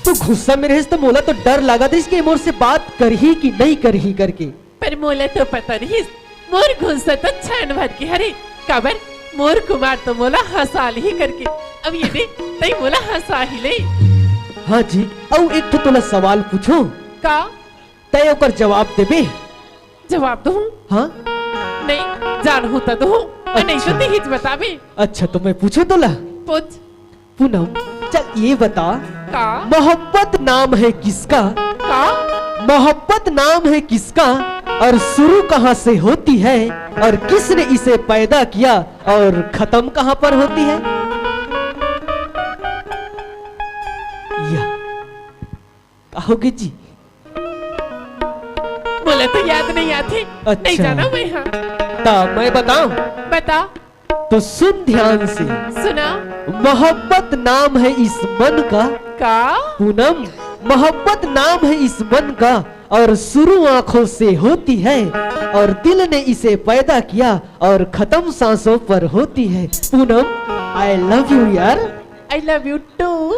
तो गुस्सा में रहिस त मोला तो डर लागत रहिस कि मोर से बात करही कि नहीं करही करके। पर मोला तो पता रहिस, मोर गुस्सा तो क्षण भर के हरे, काबर मोर कुमार तो मोला हंसा लिही करके। अब ये दे, तई मोला हंसा ही ले। हाँ जी, अउ एक ठो तोला सवाल पूछो। का? तय ओकर जवाब देबे। जवाब दूँ? हाँ। नहीं, जानहूँ त दूँ, नहीं तो अच्छा। तिहिच बताबे। अच्छा, तो मैं पूछूँ तोला? पूछ। पूनम, चल ये बता, का? मोहब्बत नाम है किसका? का? मोहब्बत नाम है किसका और शुरू कहाँ से होती है और किसने इसे पैदा किया और खत्म कहाँ पर होती है? या, कहोगे जी? मोला तो याद नहीं आथे। अच्छा। नहीं जाना मैं, हाँ। ता मैं बताऊं? बता। तो सुन ध्यान से। सुना। मोहब्बत नाम है इस मन का। का? पूनम, मोहब्बत नाम है इस मन का और शुरू आंखों से होती है और दिल ने इसे पैदा किया और खत्म सांसों पर होती है। पूनम, I love you यार। I love you too।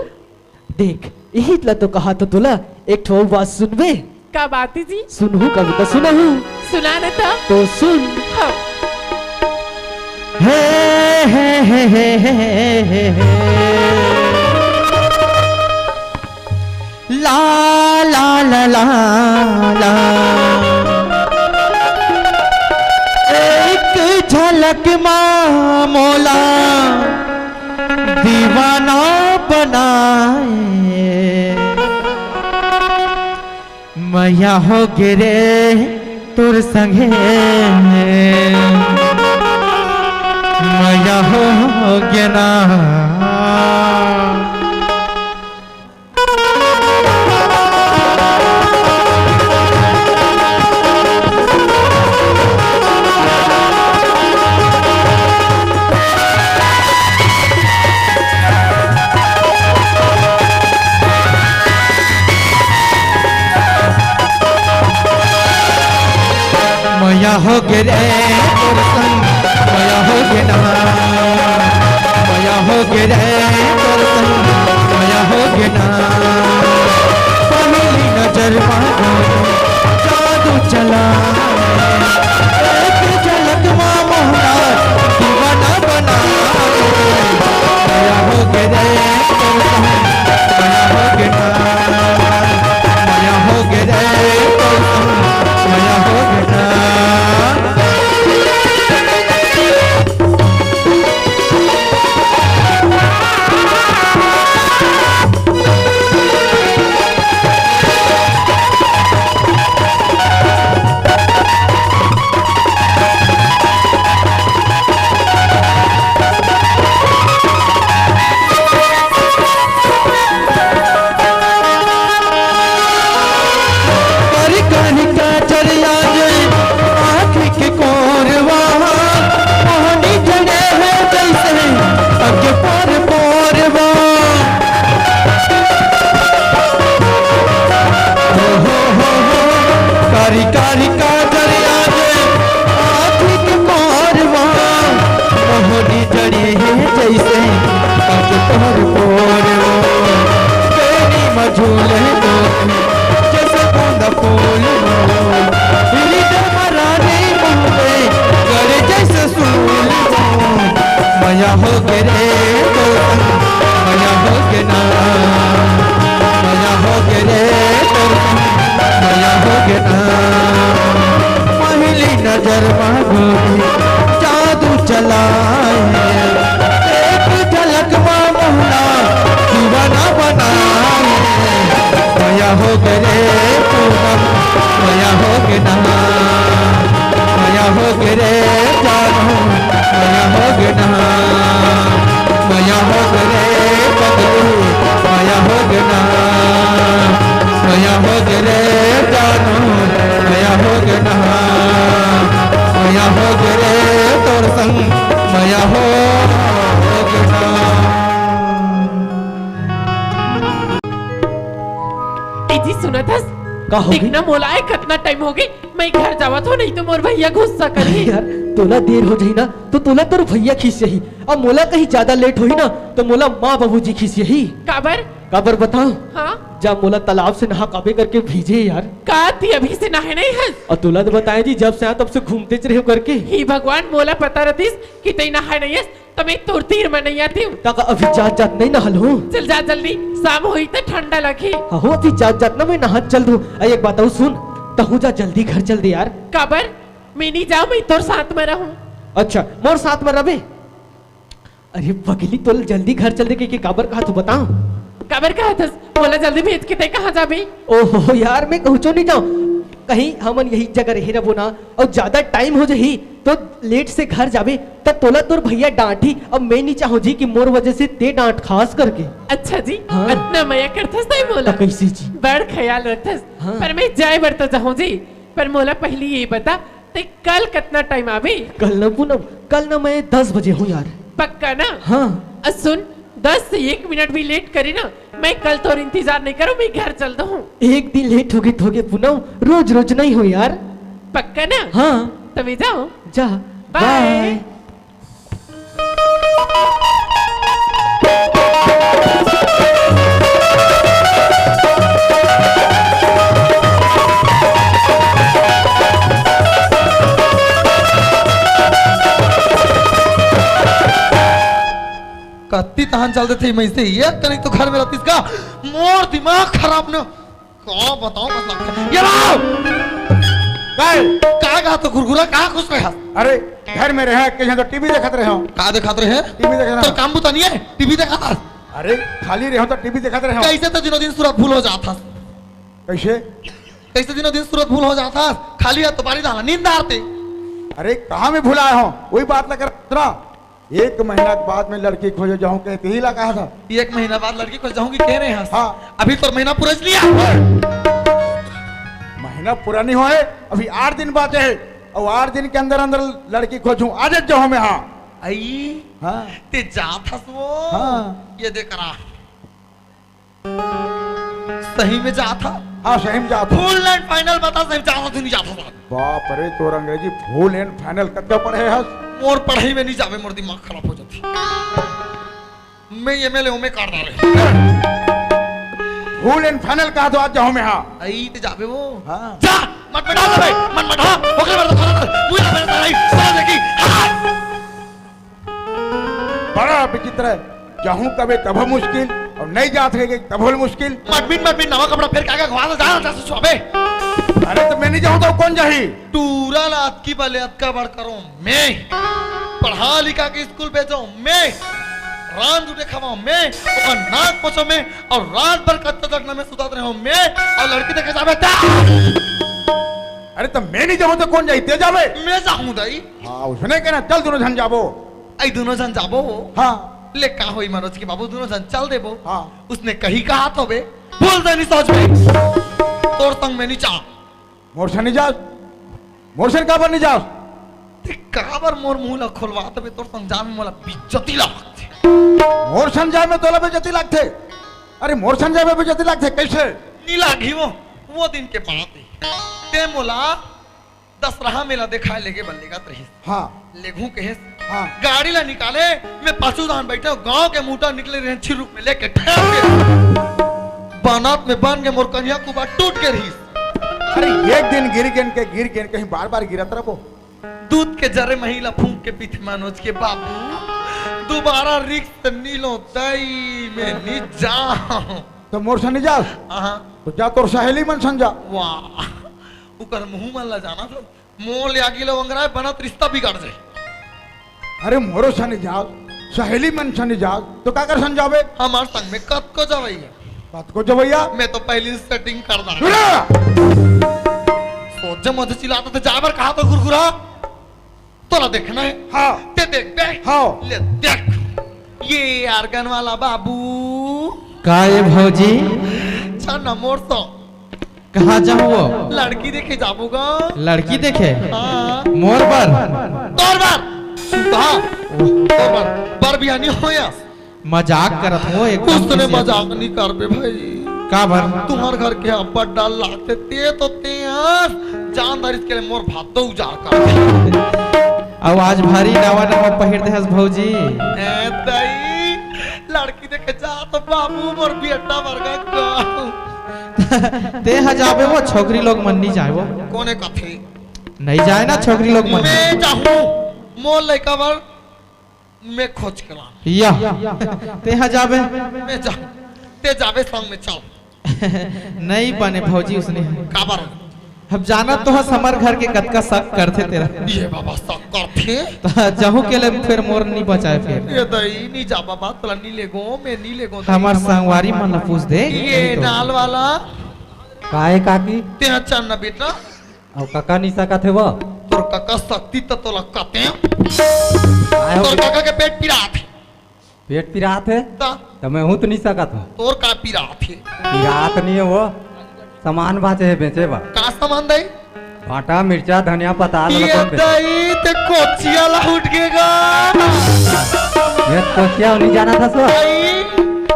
देख, इही ला तो कहा तो तोला, एक ठो बात सुनबे? का बात है जी? सुनहूँ कभी तो सुनहूँ। सुना न त। तो सुन। हाँ। हे, हे, हे। ला, ला, ला, ला, ला। एक झलक मा मोला दीवाना बनाए। मया हो गे रे तोर संगे, मया हो गे ना। मया हो गे रे तोर संग, मया हो गे ना, मया हो गे रे तोर संग, मया हो गे ना। पहली नजर मा जादू चला, एक झलक मा मोहना दीवाना बना। मया हो गे रे तोर संग, मया हो गे ना, मया हो गे रे तोर संग, मया हो गे ना। रिका रिका जरिया जे आँखी के कोरवा, मोहनी जड़ी हे जइसे पग तोर पोरवा। बेनी म झूले मोती जइसे बूंदा फूलवा। हृदय म रानी मोहले गरे जइसे सूलवा। मया होगे रे तोर संग, मया होगे ना। मया होगे रे तोर संग, मया होगे ना। पहिली नजर मा गोरी जादू चलाए, एक झलक मा मोहला दीवाना बनाए। मया होगे रे पूनम, मया होगे ना। मया होगे रे जानू, मया होगे ना। मया होगे रे पगलू, मया होगे ना। मया होगे रे जानू, मया होगे ना। मया होगे रे तोर संग, मया होगे ना। ए जी, सुनत हस? का होगे? देख ना मोला, ए, कतना टाइम होगे, मैं घर जावत हूँ, नहीं तो मोर भैया गुस्सा करही। यार, तोला देर हो जाही ना, तो तोला तोर भैया खींच जाही। अब मोला कहीं ज्यादा लेट होही ना, तो मोला माँ बाबूजी खींच जाही। काबर? काबर बताओ? हाँ? जा मोला तालाब से नहा काबे करके भेजे यार। का ती अभी से नहाए नहीं हस? और तोला तो बताए जी, जब से आया तब से घूमते रहे करके। हे भगवान, मोला पता रहतिस कि तई नहाए नहीं हस, त मैं तोर तीर म नइ आतेंव। त का अभी जात जात नइ नहा लूं? चल जा जल्दी, शाम होही त ठंडा लगही। हाँ हो, अभी जात जात ना मैं नहा चल दूं। अरे एक बात अउ सुन, तहूं जा जल्दी घर चल दे यार। काबर? मैं नइ जांव, मैं तोर साथ म रहूं। अच्छा, मोर साथ म रहबे? अरे पगली, तोला जल्दी घर चल दे के, के काबर कहा तू बता? काबर कहत हस? मोला जल्दी भेज के तैं कहाँ जाबे? ओहो यार, मैं कहूँचो नइ जांव। कहीं हमन यही जगह रहे रबो ना, अउ ज्यादा टाइम हो जाही, तो लेट से घर जाबे, त तोला तोर भैया डांटही। अब मैं नइ चाहूँ जी कि मोर वजह से तैं डांट खास करके। अच्छा जी, हाँ। अतना मया करथस तैं मोला। त कइसे जी? बड़ ख्याल रखथस। हाँ। पर मैं जाए बर त जाहूँ जी, पर मोला पहिली ये बता, तैं कल कतना टाइम आबे? कल न पूनम, कल न मैं दस बजे हूँ यार। पक्का ना? हाँ। अ सुन, दस से एक मिनट भी लेट करे ना, मैं कल तोर इंतजार नइ करंव, मैं घर चल दूँ। एक दिन लेट होगे त होगे पूनम, रोज रोज नइ हो यार। पक्का ना? हाँ। त मैं जांव। जा। बाय। बाय। कत्ती तहन चल देथे, मैं से ये तनिक तो घर में रहतिस का, मोर दिमाग खराब न, का बताओ बस लगथे। ये लाओ। काय? का, का तो गुरगुरा, का खुश रहे? अरे, घर में रहे, कहीं तो टीवी देखत रहे हो। का देखत रहे? टीवी देखत रहे। तो काम बुता नहीं है, टीवी देखत हस। अरे, खाली रहे हो तो टीवी देखत रहे हो। कैसे तो दिनों दिन सूरत भूल हो जात हस? कैसे? कैसे दिनों दिन सूरत भूल हो जात हस? खाली हाथ तो बारी दाना नींद आते। अरे, कहाँ में भुलाए हो? वही बात ना कर रहा। एक महीना के बाद में लड़की खोजे जाहूं कहे तेही ला कहा था। एक महीना बाद लड़की खोजे जाहूं कहे रहे हस। हाँ। अभी तो महीना पूरा नहीं आया। महीना पूरा नहीं होए, अभी आठ दिन बाचे है, और आठ दिन के अंदर अंदर लड़की खोजूं, आज जाहूं मैं। हाँ। आई। हाँ। तैं जात हस वो। हाँ। ये देख रहा। सही में जात हस? हाँ, सही में जात हस। Full and final बता, सही में जात हस कि नहीं जात हस? बाप रे, तोर अंग्रेजी full and final कतका पढ़े हस? मोर पढ़ई में नहीं जाबे, मोर दिमाग खराब हो जाथे। मैं एमएलए हूँ, मैं काट डारे। Full and final कहा तो आज जाहूं मैं, हाँ। आई तैं जाबे वो। हाँ। जा, मत बैठा जाबे, मत बैठा। ओकरे बारे में तो खाना था, मुझे ना बैठा नहीं, साला देखी। हाँ। बड़ा विचित्र है, जाहूं कबे तभो मुश्किल, और नहीं जात रहे तभो मुश्किल। मटमिन, मटमिन, नवा कपड़ा फेर के आगे घुमा जा, जा, जा, सुसु अबे। अरे त मैं नहीं जाहूं त कोन जाही? टूरा ला अतकी बले अतका बड़ करो मैं। पढ़ा लिखा के स्कूल भेजो मैं। रांध उठे खावा मैं, ओकर नाक पोछो मैं, और रात भर कत्ता जगना में सुतात रहो मैं, और लड़की देखे जाबे त। अरे त मैं नहीं जाहूं त कोन जाही? तैं जाबे? मैं जाहूं दाई। हाँ, उसने कहना, चल दोनों झन जाबो। आई दोनों झन जाबो। हाँ। ले का होई मनोज के बाबू, दोनों झन चल देबो। हाँ। उसने कही कहा तो बे, बोल दे नहीं सोच में। तोर संग मैं नहीं जा। मोर संग नहीं जा? मोर संग काबर नहीं जा? तैं काबर मोर मुंह ला खोलवा तबे, तोर संग जान में मोला बेइज्जती लागथे। मोर संग जाए में तोला बेइज्जती लागथे? अरे मोर संग जाए में बेइज्जती लागथे, कैसे? नहीं लागी वो, वो दिन के बात है। ते मोला दसरहा मेला देखाय लेगे बर लेगत रहिस। हाँ। लेगहूं कहेस। हाँ। गाड़ी ला निकाले, मैं पाछू दान बइठे हंव, गांव के मुंडा निकले रहेन छिरुक में लेके ठेल के। बानात में बन के मोर कनिहा कुबा टूट गे रहिस। अरे, एक दिन गिर गेन के, गिर गेन, कहीं बार बार गिरत रहिबो। दूध के जरे मही ला फूंक के पीथे मनोज के बाबू, दुबारा रिक्स नी लों दई, मैं नी जांव। त मोर संग नी जास? हाँ। त जा तोर सहेली मन संग जा। वाह, उकर मुंह मन ला जानथस, मोर ले आगी ला ओंगराय बनत रिस्ता बिगड़ जाय। अरे मोरो संग नी जास, सहेली मन संग नी जास, त काकर संग जाबे? हमर संग में कतको जवई हे। कतको जवई हे? मैं तो पहिली setting कर डारेंव। सुन! सोच जे मुझे चिल्लात हस ते जाय बर कहा तो गुरगुरा। तोला देखना हे? हाँ। ते देखबे? हाँ। ले देख, ये organ वाला बाबू। का ये भौजी? छा ना मोर संग। कहाँ जाहूं वो? लड़की देखे जाबो गा। लड़की देखे? हाँ। मोर बर? तोर बर। सुधा। तोर बर। बर बिहानी होय अस। मजाक करत हंव, एकदम कुछ तने किसी मजाक नी करबे भाई। काबर? तुम्हर घर के अब्बड़ डर लागथे, ते तो ते हस, जान डारिस के ले मोर भात तो उजाड़ कर। अउ आज भारी नवा नवा पहिर दे हस भौजी। ए दई, लड़की देखे जा तो बाबू मोर बेटा वर्गा गाँव। ते ह जाबे वो, छोकरी लोग मन नी जाय वो। कोने कथे? नी जाय ना छोकरी लोग मन। मैं जाहूं, मोर लइका बर मैं खोज के लान। या, ते ह जाबे। मैं जा, ते जाबे संग में चल। नी बने भौजी उसने। काबर? अब जानत तो हस हमर घर के कतका शक करथे तेरा। ये बाबा शक करथे? त जाहूं के ले फेर मोर नी बचाय फेर। ये दई नी जा बाबा, तोला नी लेगों, मैं नी लेगों दई। हमर संगवारी मन ला पूछ दे। ये नाल वाला। काय काकी? ते ह चल ना बेटा। अउ कका नी सकत हे वो? तोर कका सकतिस त तोला कतेंव। काय हो तोर गया? कका के पेट पिरात हे। पेट पिरात हे? त? त मैं हूं त नी सकत हंव। तोर का पिरात हे? पिरात नी हे वो। सामान बांचे हे बेचे बर। का सामान दई? भांटा, मिर्चा, धनिया, पताल ये वाला कौन बेचे? दई ते कोचिया ला उठ गे गा। ये कोचिया नी जानत हस वो? दई,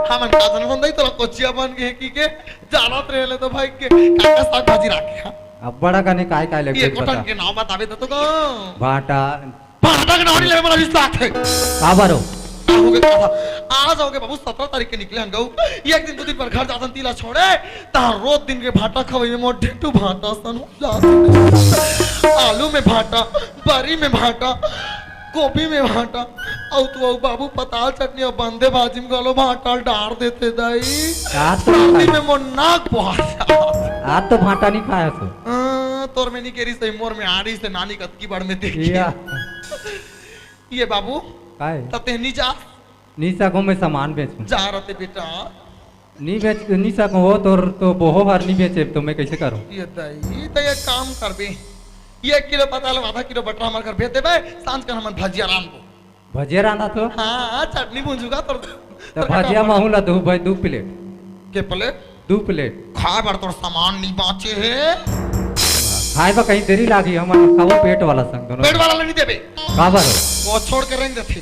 हमन का जानथन दई तोला कोचिया बन गे हे कहिके, जानत रहे ले तो भाई के का का साग भाजी राखे हे। अब्बड़ कने काय काय लेबे ये बता। कोटन के नाम बताबे त तो गा। भांटा। भांटा के नाम नी लेबे, मोला रिस लागथे। काबर हो? का होगे का था? आज होगे बाबू, सतरा तारीख के निकले हन गऊ। एक दिन दू दिन बर घर जाथन, तेला छोड़े, तहां रोज दिन के भांटा खवई में मोर ढेंटू भांटा सन हो जाथे। आलू में भांटा, बरी में भांटा, गोभी में भांटा, अउ तू अउ बाबू पताल चटनी अउ बंदे भाजी में घलो भांटा डार देथे दई। का तो राती में मोर नाक बोहा जाथे। आज तो भांटा नी खाय हस। हाँ, तोर में नी केरी सही, मोर में आरी से नानी कतकी बार में देखी। या। ये बाबू, काय? त ते नी जा। नी सकंव मैं सामान बेचहूं। जा रते बेटा। नी बेच, नी सकंव वो, तोर तो बोहो हर नी बेचे, त मैं कइसे करंव? ये दई, त एक काम करबे, एक किलो पताल, आधा किलो बटरा हमर घर भेज देबे, सांझ कर हमन भजिया रांधबो। भजिया रांधथो? हाँ, चटनी भूंजहूं गा तोर, त तोर भजिया बेटा महूं ला दू भाई, दू प्लेट। के प्लेट? दू प्लेट। खाय बर तोर सामान नी बांचे हे। खाय बर कहीं देरी लागही, हमन खाबो पेट वाला संग दोनों। पेट वाला ला नी देबे। काबर? वो छोड़ के रेंग देथे।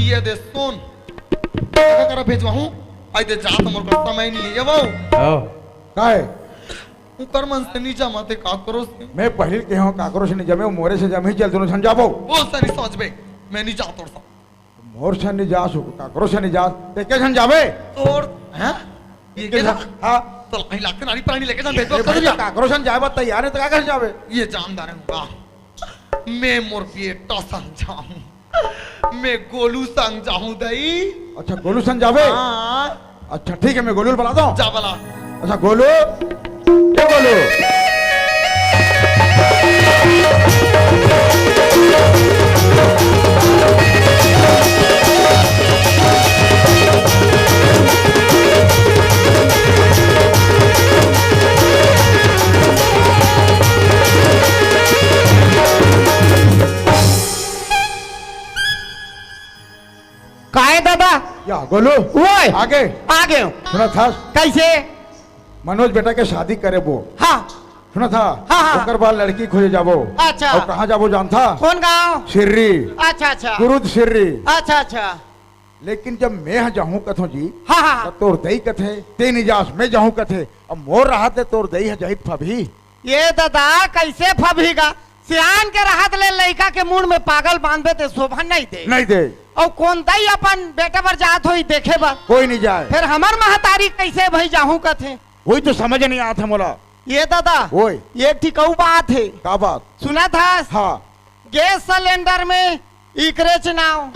ये दे सुन, कका करा भेजवाहूं, अई दे जात मोर करा समय नी हे, ये वो। हो। काय? उकर मन से नी जमत हे काकरो से। मैं पहिली ले केहे हंव काकरो से नी जमे, मोरे से जमही, चल दोनों झन जाबो। वो से नी सोचबे, मैं नी जांव तोर संग। मोर से नी जास, काकरो से नी जास, ते के झन जाबे? तोर, हैं? ये के के झन? झन? हाँ। तो कहीं लागथे नारी प्राणी लेके जान दे, ए तो भाई, कदर जा। काकरो से जाय बर तैयार हे, त काकर से जाबे? ये जानदार हे, वाह। मैं मोर बेटा संग जाहूं। मैं गोलू संग जाहूं दई। अच्छा, गोलू संग जाबे? हाँ। अच्छा, ठीक हे, मैं गोलू ला बलाथंव। जा बला। अच्छा, गोलू, ए गोलू। काय दादा? या, गोलू। ओए! आगे। आगे। सुनत हस? कइसे? मनोज बेटा के शादी करे वो। हाँ। सुनत हस? हाँ, हाँ। ओकर बाद लड़की खोजे जाबो। अच्छा। अउ कहाँ जाबो जानथस? कोन गाँव? सिर्री। अच्छा, अच्छा। कुरुद सिर्री। अच्छा, अच्छा। लेकिन जब मैं ह जाहूं कथों जी, हाँ, हाँ, हाँ। त तोर दई कथे, "ते नइ जास, मैं जाहूं," कथे। अब मोर रहत ले तोर दई ह जाही त फबही? ये ददा, कइसे फबही गा? सियान के रहत ले लइका के मुड़ में पागल बांधबे ते शोभा नइ दे। नइ दे। अउ कोन दई अपन बेटा बर जात होही देखे बर? कोई नइ जाय। फेर हमर महतारी कइसे भई जाहूं कथे? वही तो समझ नइ आत हे मोला। ये ददा, ओए। एक ठिक अउ बात हे। का बात? सुनत हस? हाँ। गैस सिलेंडर में इकरेच नाव,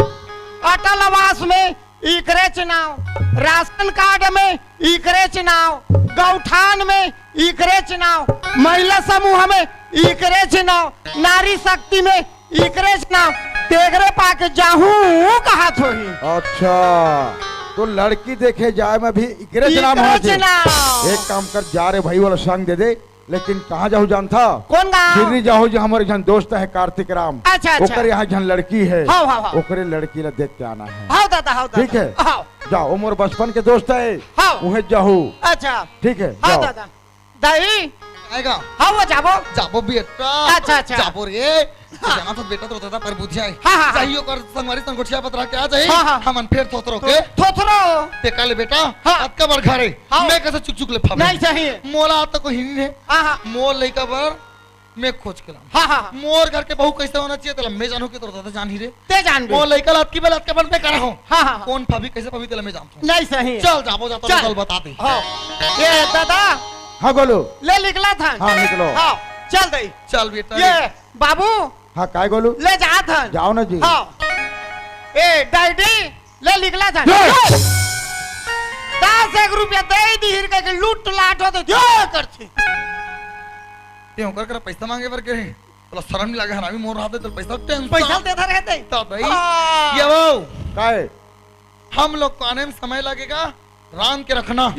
अटल आवास में इकरेच नाव, राशन कार्ड में इकरेच नाव, गौठान में इकरेच नाव, महिला समूह में इकरेच नाव, नारी शक्ति में इकरेच नाव, तेकरे पाके जाहूं कहत होही। अच्छा, तो लड़की देखे जाय में भी इकरेच नाम होना चाहिए। एक काम कर, जा रे भाई वाला संग दे दे, लेकिन कहाँ जाहू जानथा? कोन गाँव? सिर्री जाहू, जो हमर एक झन दोस्त हे कार्तिक राम। अच्छा, अच्छा। ओकर यहाँ एक झन लड़की हे। हाँ, हाँ, हाँ। ओकरे लड़की ला देख के आना हे। हाँ दादा, हाँ दादा। ठीक हे? हाँ। जाओ, वो मोर बचपन के दोस्त हे। हाँ। उहें जाहू। अच्छा। ठीक हे, हाँ जाओ। दादा। दई। आएगा। हाँ, वो जाबो। जाबो बेटा। अच्छा, अच्छा। जाबो रे। हाँ। जाना तो बेटा तो दादा पर बुझाए। हाँ, हाँ, हाँ। जाही ओकर संगवारी संग गोठिया पतरा के आ जाही। हाँ, हाँ। हमन फेर थोथरो के। थोथरो। ते का ले बेटा? हाँ। अतका बड़ घर हे। हाँ। मैं कइसे चुक चुक ले फाबे? नइ सही हे। मोला तो कोई नहीं हे। हाँ, हाँ। मोर लइका बर मैं खोज के लाऊं। हाँ, हाँ, हाँ। मोर घर के बहू कइसे होना चाहिए, तेला मैं जानहूं कि तोर दादा जानही रे। ते जानबे। मोर लइका ला अतकी बेर अतका बड़ मैं करहूं। हाँ, हाँ, हाँ। कोन फाबही, कइसे फाबही, तेला मैं जानथों। नइ सही हे। चल, जाबो, जाथों, चल। कल बता दे। हाँ। ये दादा। हाँ, गोलू। ले निकलत हन। हाँ, निकलो। हाँ, चल दई। चल बेटा, ये ले। बाबू। हाँ, काय गोलू? ले जात हन। जाओ ना जी। हाँ। ए, डैडी, ले निकलत हन। ले। दस एक रुपया दे दिही कहिके लूट लाट होथे, जो करथे। ते ओकर करा पैसा मांगे बर गे हे? तोला शरम नइ लागे, हरामी मोर हाथ ले तोला पैसा टेंशन। पैसा देता रहते। तब भाई, हाँ। ये वो। काय? हम लोग को आने में समय लगेगा, रांध के रखना।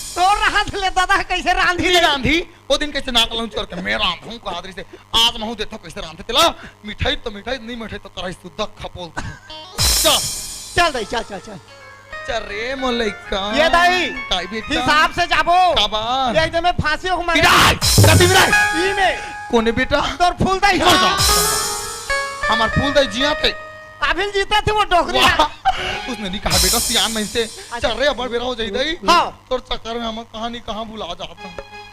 तोर रांध ले दादा, कइसे रांधी नइ ले? रांधी, वो दिन कइसे नाक लौंच करके मैं रांधहूं कहत रहिसे, आज महूं देखथों कइसे रांधथे तेला, मिठाई तो मिठाई, नइ मिठाई तो कराही सुद्धा खपोल। चल। चल दई, चल, चल, चल। चल रे मोर लइका। ये दई, काय बेटा? हिसाब से जाबो। काबर? ये दे में फांसी हो मारे। इधर, कति मिला? ई में। कोने बेटा? तोर फूल दई। मर जा। हमर फूल दई जियाथे। अभी जीते थे वो डोकरी। वाह, उसने नइ कहा बेटा, सियान मइनसे। अच्छा। चल रे, अब्बड़ बेरा हो जाही दई। हाँ। तोर चक्कर में हम कहाँ नइ कहाँ भुला जात हन।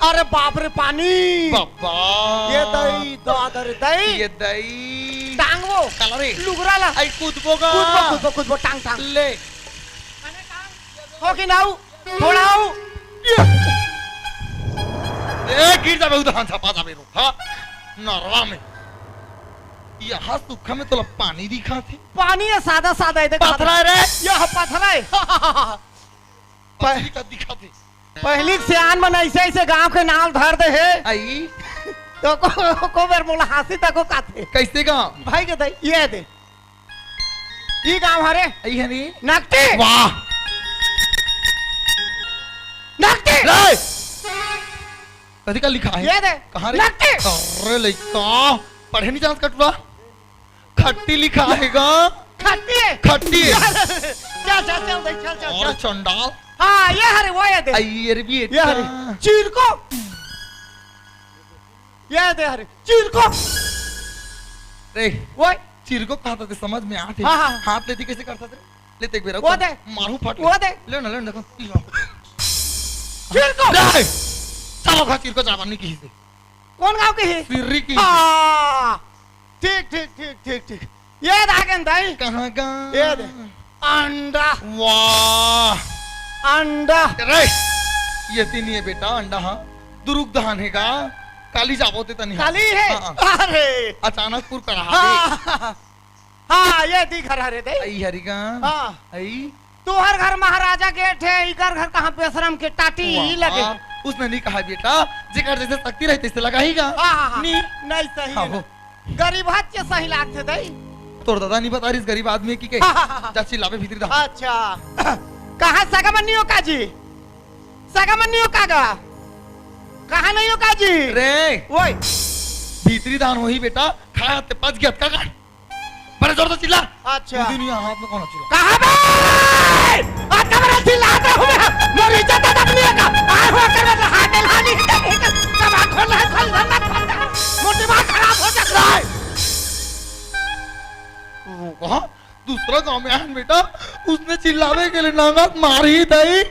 अरे बाप रे, पानी। बाबा। ये दई, दादा रे दई। ये दई। टांग वो। काला रे। लुगरा ला। आई कूदबो गा। कूदबो, कूदबो, कूदबो, टांग, टांग। ले। हो कि नाऊ? थोड़ा हो। ए, गिर जाबे, उधर हाथ झपा जाबे रो। हाँ? नरवा में। यहाँ सूखा में तोला पानी दिखाथे। पानी हे, सादा सादा हे, देख। पथरा हे रे। यह पथरा हे। पथरी का दिखाथे। पहिली के सियान मन अइसे अइसे गांव के नाव धर दे हे। आई। तो को, को बेर मोला हांसी तको काथे। कइसे गांव? भाई के दे, ये दे। ई गांव हरे। आई हे नी? नकटी। वाह। नकटी। ले। कथी का लिखा हे? ये दे। कहाँ रे? नकटी। अरे लइका, पढ़े नइ जानस कटुरा? खट्टी लिखा हे गा। खट्टी हे? खट्टी हे। चल, चल, चल, देख, चल, चल, और चल। चंडाल। हाँ, ये हरे, वो ये दे। आई, ये रे बेटा। ये हरे। चिरको। ये दे हरे। चिरको। रे। वो। चिरको कहा था, ते समझ में आथे। हाँ, हाँ। हाथ लेती कइसे करता थे? ले, ते एक बेर वो दे। मारू फट वो ले। दे। ले ना, ले ना, देखो। चिरको। ले। चलो, खा चिरको चावल नहीं किसी से। कोन गांव के हे? सिर्री के। हाँ। ठीक, ठीक, ठीक, ठीक, ठीक। ये दे आगे दई। कहाँ गा? ये दे। अंडा। वाह। अंडा। रे, ये तीन ये बेटा अंडा, हाँ। दुरुग दहान हे गा। काली जाबो ते तनी, हाँ। काली हे? हाँ, हाँ। अरे। अचानक पुर करा हाँ। हाँ, ये दी घर हरे दे। आई हरिगा। हाँ। आई। तुहर घर महाराजा गेट हे, इकर घर कहाँ बेशरम के टाटी वाह, लगे। वाह। उसने नहीं कहा बेटा, जेकर जैसे शक्ति रही तैसे लगाही गा। हाँ, हाँ, हाँ। नी। नहीं सही हाँ, ना। हो। गरीब हाथ के सही लागथे दई। तोर दादा नहीं बता रही इस गरीब आदमी की के। हाँ, हाँ, हाँ, हाँ। जा चिल्लावे भीतरी दा। अच्छा। कहाँ सगा मन नहीं हो का जी? सगा मन नहीं हो का गा? कहाँ नहीं हो का जी? रे। ओए। भीतरी दान होही बेटा, खाया ते पच गया का का? बड़े जोर से चिल्ला। अच्छा। दू दिन यहाँ हाथ में कौन चिल्ला? कहाँ बे? अतका बड़ा चिल्लात रहूं मैं। मोर इज्जत है आदमी का। आए हुआ कर मतलब हाथ में लानी है, नहीं कर। कमा खोल रहा है, खोल धंधा खोल रहा है। मोर दिमाग खराब हो जा रहा है। वो कहाँ? दूसरा गांव में आए हन बेटा, उसने चिल्लावे के लिए नांगत मारही दई।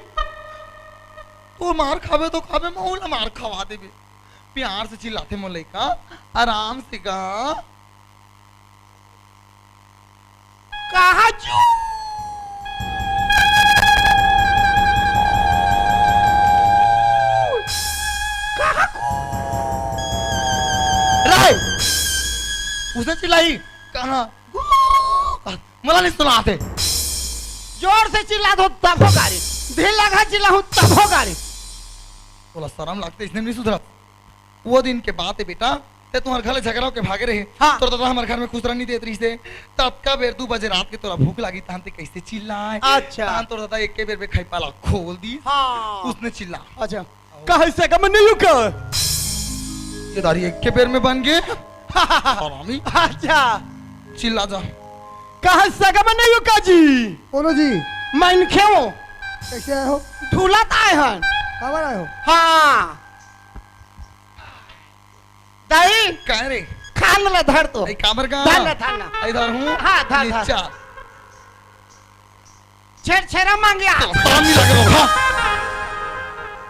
तो मार खाबे तो खाबे, महू ला मार खवा देबे। प्यार से चिल्लाथे मोर लइका, आराम से गा। कहा चू? कहा कू? रे! उसने चिल्लाई, कहा? मोला नहीं सुनाते। जोर से चिल्ला दो तभो गारी, ढीला घा चिल्लाहूं तभो गारी। तोला शरम लागथे, इसने नहीं सुधरत। वो दिन के बात हे बेटा, ते तुम्हर घर ले झगड़ा होके भागे रहे। हाँ। तोर दादा हमर घर में खुसरा नहीं देत रहिस हे। तब का बेर दू बजे रात के तोला भूख लागी, तहान ते कैसे चिल्लाए? अच्छा। तहान तोर दादा एके बेर में खैपा ला खोल दी। हाँ। उसने चिल्ला। अच्छा। कहे सगा मैं नहीं रुका। ये दारी एके बेर में बन गए। हरामी। अच्छा। चिल्ला जा। कहे सगा मैं नहीं रुका जी। बोलो जी। मैं खेओ। कैसे आए हो? ढूलत आए हन। काबर आए हो? हाँ। दाई। कह रे। खान ला धर तो। ए, काबर का? धर ला, धर ला। ए, धर हूँ। हाँ, धर, धर। नीचा। छेरछेरा मांगे आ। तो शरम नहीं लगे बाबा।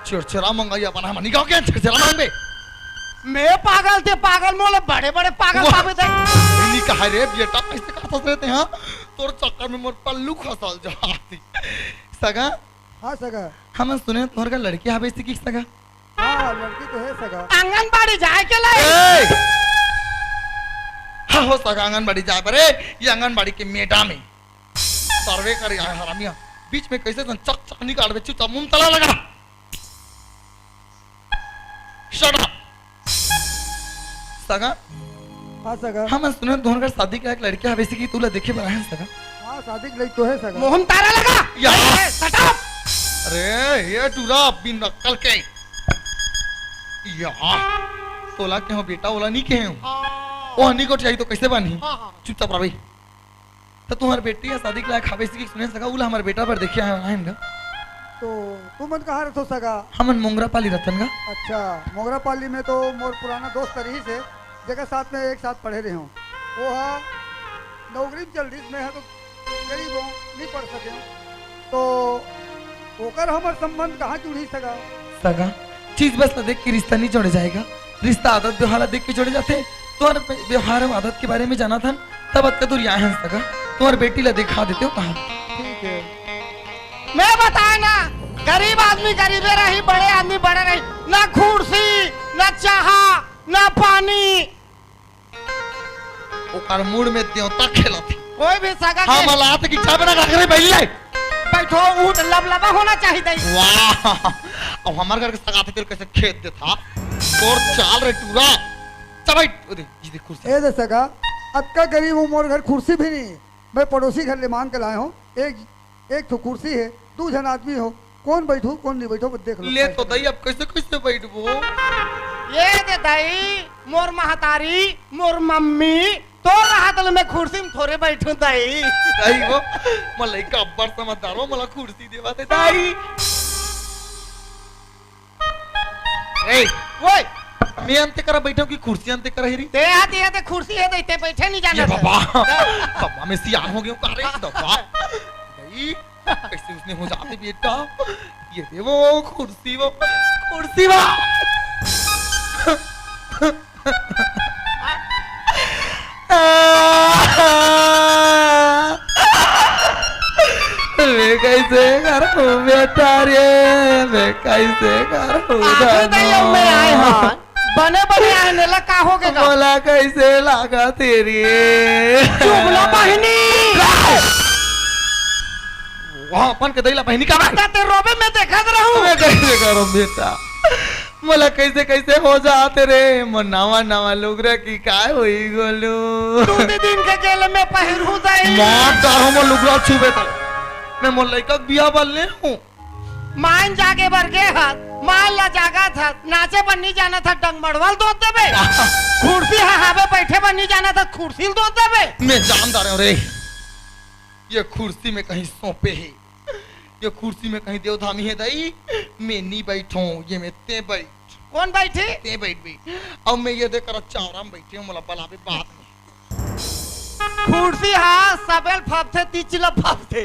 छेरछेरा मंगाई अपन, हम नहीं कहो के छेरछेरा मांगबे। मैं पागल ते पागल मोले बड़े बड़े पागल वाह। पाबे ते। नहीं कहा रे बेटा, कैसे करता रहते हैं? तोर चक्कर में मोर पल्लू खसल जाती। सगा? हाँ सगा। हम सुने तोहर का लड़की हवे सी की सगा? हाँ, लड़की तो है सगा। आंगनबाड़ी जाए के लाए। ए! हाँ हो सगा, आंगनबाड़ी जाए बरे, ये आंगनबाड़ी के मैडम है। सर्वे करे आए हरामिया, बीच में कैसे तन चक चक निकाल बे, चुपचाप मुंह तला लगा। Shut up। सगा? हाँ सगा। हम सुने तोहर घर शादी के एक लड़की हवे सी की तोला देखे बर आए सगा। हाँ, शादी के लइक तो है सगा। मोहन तारा लगा। या। ए, shut up। अरे, ये टूरा बिन अक्कल के। या। तोला के हो बेटा, ओला नहीं कहे हो। हाँ। ओ नहीं गोठियाही तो कैसे बनी? हाँ, हाँ। चुपचाप रह भाई। तो तुम्हार बेटी या शादी के लायक हवे सी की सुने सगा, उला हमार बेटा बर देखे आए हैं ना। तो तुमन कहाँ रहथो सगा? हमन मोंगरा पाली रतन गा। अच्छा, मोंगरा पाली में तो मोर पुराना दोस्त रहिस हे, जेकर साथ में एक साथ पढ़े रहे हूँ। वो हा नौकरी में चल रहिस, मैं हा तो गरीब हूँ, नहीं पढ़ सके हूँ। तो ओकर हमर संबंध कहाँ जुड़ही सगा? सगा, चीज बस ला देख के रिश्ता नहीं जोड़े जाएगा, रिश्ता आदत व्यवहार ला देख के जोड़े जाथे। तोहर व्यवहार अउ आदत के बारे में जानत हन, तब अतका दूर आए हन सगा, तोहर बेटी ला दिखा देते हो कहा। ठीक है। मैं बताए ना, गरीब आदमी गरीबे रही, बड़े आदमी बड़े रही, ना कुर्सी, ना चाहा, ना पानी। ओकर मूड में देवता खेलत हे। कोई भी सगा के हम हालात की चाबे ना रख रहे भैया। बैठो, ऊंट लबलबा होना चाहिए। वाह, अब हमारे घर के सगा थे तेरे कैसे खेत देता? तोर चाल रे टूरा। चल भाई, ओ दे, ये दे कुर्सी। ए दे सगा, अतका गरीब हूँ, मोर घर कुर्सी भी नहीं। मैं पड़ोसी घर ले मांग के लाए हूँ। एक, एक ठो कुर्सी है, दू झन आदमी हो, कौन बैठू, कौन नहीं बैठू, बस देख लो। ले तो दई, अब कैसे, कैसे बैठबो? ये दे दई, मोर महतारी, मोर मम्मी, तोर हाथ ले मैं कुर्सी में थोड़े बैठूं दई। दई वो, मैं लइका अब्बड़ समझदार हो, मला कुर्सी देवा दे दई। ए, ओए! मैं अंते करा बैठे हूँ कि कुर्सी अंते करा ही रही? ते आते, आते कुर्सी है, ते, ते बैठे नहीं जाना ये था। बाबा, बाबा, मैं सियान हो गया हूँ, का रे, दबा। भाई, कैसे उसने हो जाते बेटा? ये दे वो कुर्सी, वो कुर्सी, वो। मैं कैसे करूं बेटा रे, मैं कैसे करूं आखिर तो धनो? ये में आए हैं, बने बने आए, नेला का हो गया? मोला कैसे लागा तेरी चुगला बहिनी। वहाँ अपन के दैला बहिनी का बात? ते रोबे में देखत रहूं। मैं कैसे करूं बेटा? मोला कैसे कैसे हो जाते रे, मोर नवा नवा लुगरा की काय होई गोलू। दू दिन के गेल में पहिरू दई। मार डारो मोर लुगरा छुबे तो। मैं मोर लइका के बियाह बर ले हूँ। मान जागे बर गे हस, मान ला जागा था, नाचे बर नहीं जाना था, डंगमड़वल दो देबे। कुर्सी हा हावे बैठे बर नहीं जाना था, कुर्सी दो देबे। मैं जान डारे हूँ रे, ये कुर्सी में कहीं सौंपे है। ये कुर्सी में कहीं देवधामी है दई, मैं नहीं बैठो, ये में ते बैठ। कौन बैठी? ते बैठ भी। अब मैं ये देकर चावरा में बैठे हूँ, मोला बलावे बाद में। खुर्सी हा सबेल फबथे, तिच ल फबथे।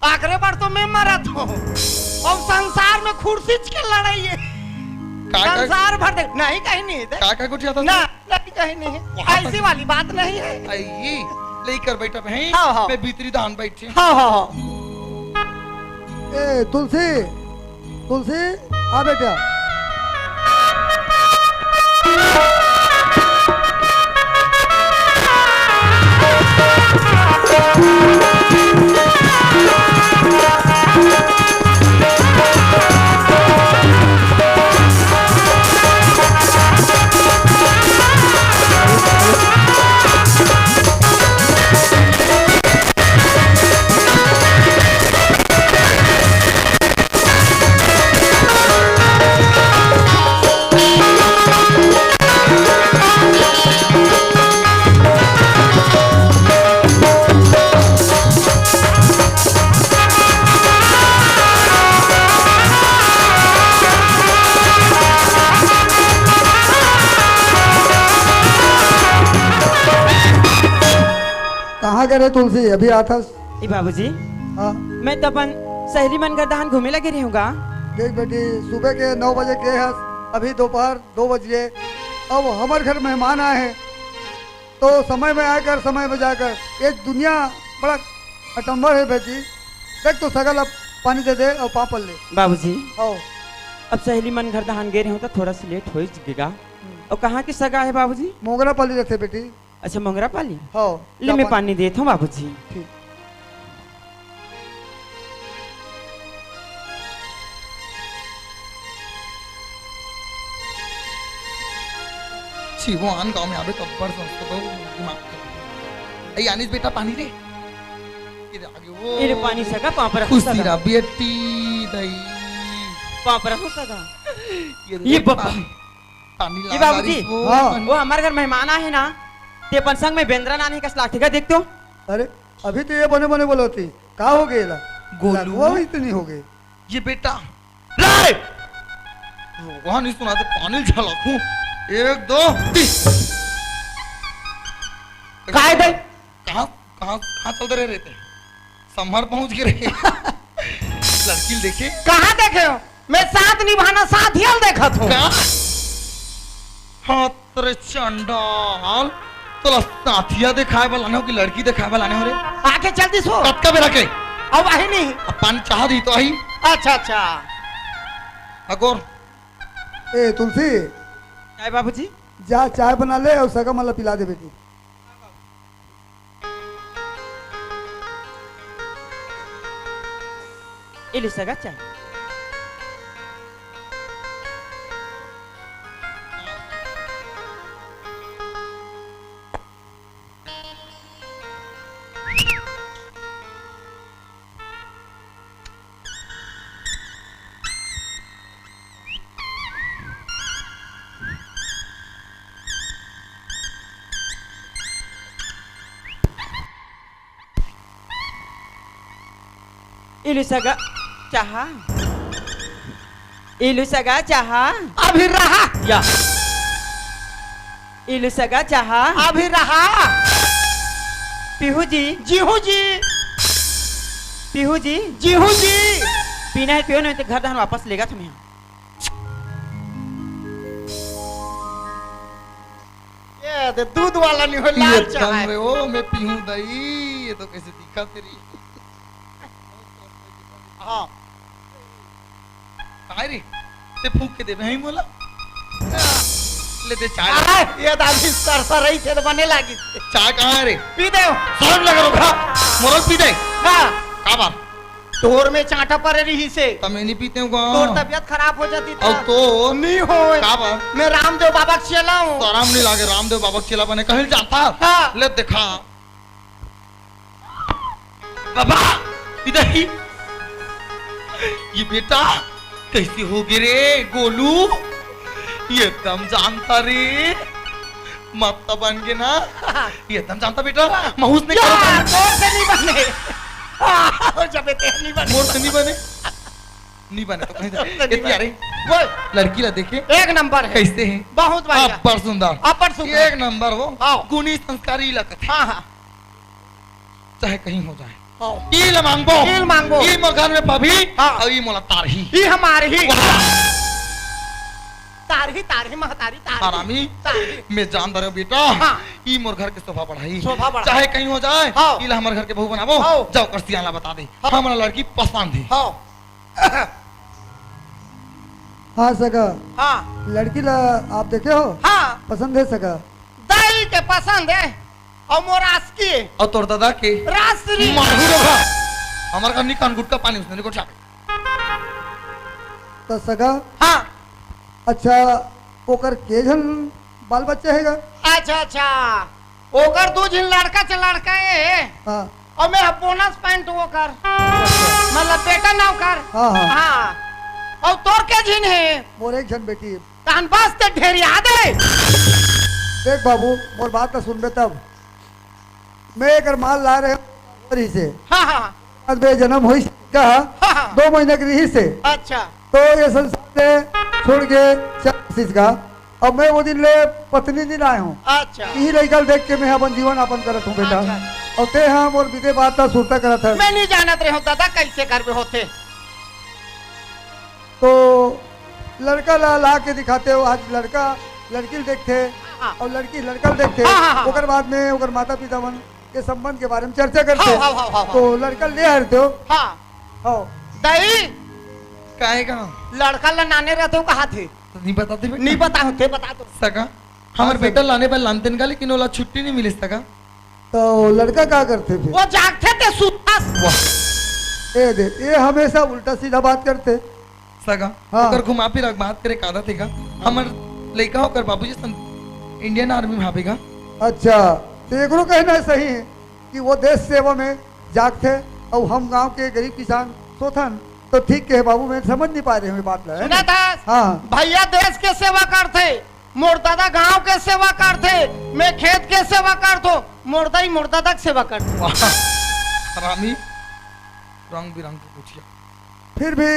आखिरी बार तो मैं मरत हूँ। अब संसार में खुर्सी के लड़ाई है। का, का? संसार भर दे, नहीं, कहीं नहीं है। का, का कुछ आता ना, था? नहीं, कहीं नहीं है। वहाँ ऐसी तक वाली बात नहीं है। आई, लेकर बैठा बहन। हाँ, हाँ। मैं भीतरी दान बैठे। हाँ, हाँ, हाँ। ए, तुलसी, तुलसी, आ बेटा। कहाँ करे तुलसी? अभी आथस? ए बाबूजी, हाँ। मैं तो अपन सहेली मन घर डहान घूमे लगे रहे हूँ गा। देख बेटी, सुबह के नौ बजे के हस, अभी दोपहर दो बज गए। अब हमर घर मेहमान आए हैं, तो समय में आकर, समय में जाकर, ये दुनिया बड़ा अटम्बर है बेटी। देख तो सगा ला पानी दे दे अउ पाँव पल ले। बाबूजी, आओ। अब सहेली मन घर डहान गे रहे हूँ तो थोड़ा सा लेट हो ही गे गा। अउ कहाँ के सगा हे बाबूजी? मोंगरा पाली रथे बेटी। अच्छा, मोंगरा पाली? हाँ, ले, जा मैं पानी। पानी देत हूँ बाबूजी। ठीक। छिवान गांव में आबे तो अब्बड़ संस्था तो दिमाग खराब। ए, आनिस बेटा, पानी रे। ये आगे वो। ये रे पानी सगा, पाँव परत हूँ खुशी सगा। रह बेटी, दई। पाँव परत हूँ सगा। ये ये देख बप्पा। पानी। पानी ये ला बाबूजी, डारिस वो। हाँ। वो हमारे घर मेहमान आए हैं ना, ते अपन संग में बेंदरा नानी कस लागथे का, देख तो। अरे, अभी तो ये बने बने बोलत ही, का हो गए ला? गोलू। लगवा भी इतनी हो गई। ये बेटा, रे! रोगहा नहीं सुना तो पानी झलक हूँ। एक, दो, तीन। काय दे? कहाँ, कहाँ, कहाँ चलते रहे रहते? संभर पहुंच गए रहे। लड़की देखे? कहाँ देखे हो? मैं साथ निभाना साथिया ल देखत हूँ। का? हाँ, तेरे चंडाल, तोला साथिया देखाए वाला आने हो कि लड़की देखाए वाला आने हो रे? आके चल दिस हो। कतका बेरा के? अब आही नहीं। अब पानी चाह दी तो आही। अच्छा, अच्छा। अगोर। ए, तुलसी। काय बाबूजी? जा, चाय बना ले अउ सगा मन ला पिला दे बेटी। ए ले सगा चाय। ए ले सगा चाहा। ए ले सगा चाहा। अभी रहा। या। ए ले सगा चाहा। अभी रहा। पीहू जी। जीहू जी। पीहू जी। जीहू जी। पीना है पियो, नहीं तो घर डहान वापस लेगा तुम्हें। ये दे, दूध वाला नहीं हो, ये लाल चाय। दम रे, ओ, मैं पीहूं दई, ये तो कैसे दिखा तेरी। हाँ। काय रे, ते फूंक के देबे हई मोला? ले दे चाय। आय, ये दादी सरसरई थे तो बने लागी। चाय कहाँ है रे? पी दे। साउंड लगा रो भा, मोरल पी दे। हाँ। का बात? तोर में चांटा परे रही से। त मैं नहीं पीते हूँ गा। तोर तबीयत खराब हो जाती था। अब तो नहीं हो। का बा? मैं रामदेव बाबा के चेला हूँ। शरम नहीं लागे, रामदेव बाबा के चेला बने कहीं जानता? हाँ। ले देखा। बाबा, इधर ही। ये बेटा, कैसे हो गे रे गोलू? ये दम जानता रे। मत तो बन गे ना। ये दम जानता बेटा, महूस नहीं यार, करो। मोर से नहीं बने। जब ते नहीं बने। मोर से नहीं बने। नहीं बने तो कहीं से। नहीं ये बने। यार, बोल। लड़की ला देखे। एक नंबर है। कैसे है? बहुत बढ़िया। अब्बड़ सुंदर। अब्बड़ सुंदर। एक नंबर हो। हाँ। गुणी संस्कारी लगत है। हाँ, हाँ। चाहे कहीं हो जाए। हाँ। ई ल मांगबो। ई ल मांगबो। ई मोर घर में पाबही। हाँ। अउ ई मोला तारही। ई हमार ही। वाह। तारही, तारही, महतारी, तारही। हरामी। तारही। मैं जान डरेंव बेटा। हाँ। ई मोर घर के शोभा बढ़ाही। शोभा बढ़ाही। चाहे कहीं हो जाए, हाँ। ई ला हमर घर के बहू बनाबो। हाँ। जाओ कर सियान ला बता दे। हाँ। हमला लड़की पसंद हे। हाँ। हाँ सगा। हाँ। लड़की ला आप देखे हो? हाँ। पसंद हे सगा? दाई के पसंद हे। अउ मोर आसकी। अउ तोर दादा के? रासरी। मारू रे भा। हमर घर निकान गुटका पानी उसने निकोटा। त सगा? हाँ। अच्छा, ओकर के झन बाल बच्चा हे गा? अच्छा, अच्छा। ओकर दू झिन लड़का च लड़का हे। हाँ। अउ मैं ह bonus point ओकर। मतलब बेटा ना ओकर। हाँ, हाँ। हाँ। अउ तोर के झिन हे? मोर एक झन बेटी हे। तहन बस ते ढेरिया दे। देख बाबू, मोर बात ला सुनबे तब। मैं एकर माल ला रहे हूँ से। हाँ, हाँ। आज बे जन्म होइस का? हाँ, हाँ। दो महीना के रहिस हे। अच्छा। तो ये संसार ले छोड़ के चल दिस गा। अब मैं वो दिन ले पत्नी दिन आए हूँ। अच्छा। यही लइका ल देख के मैं अपन जीवन यापन करत हूँ बेटा। अच्छा, अच्छा। अउ ते हा मोर बिदे बात ला सुरता करत हस। मैं नहीं जानत रहे हूँ दादा, कैसे घर में होते। तो लड़का ला, ला के दिखाते हो, आज लड़का लड़की ल देखथे हाँ। अउ लड़की लड़का ल देखथे, हाँ, हाँ, हाँ। ओकर बाद में ओकर माता पिता मन के संबंध के बारे में चर्चा करथे। हाँ, हाँ, हाँ, हाँ, हाँ। तो लड़का ले हरते हो। हाँ। हाँ। दाई। काहे का? लड़का ला नाने रहते हो कहा थे? तो नहीं बताते बेटा। नहीं बता होते, बता दो। सगा, हमर हाँ, सर। बेटा लाने बर लानतेन का, लेकिन ओला छुट्टी नहीं मिलिस सगा। तो लड़का का करथे फिर? वो जागथे ते सुतस। वाह। ए दे, ये हमेशा उल्टा सीधा बात करथे। सगा, हाँ। ओकर घुमा फिरा के बात करे का आदत हे का? हमर लइका ओकर बाबूजी सन Indian Army में हावे गा। अच्छा, तो एकरो कहना सही हे कि वो देश सेवा में जागथे अउ हम गांव के गरीब किसान सोथन, तो ठीक के बाबू, मैं समझ नहीं पा रहे हूँ ये बात ला, है सुना ना? था? हाँ। भैया देश के सेवा करथे, मोर दादा गांव के सेवा करथे, मैं खेत के सेवा करथो, मोर दाई मोर दादा के सेवा करथे। वाह, हरामी, रंग बिरंग के कुछिया। फिर भी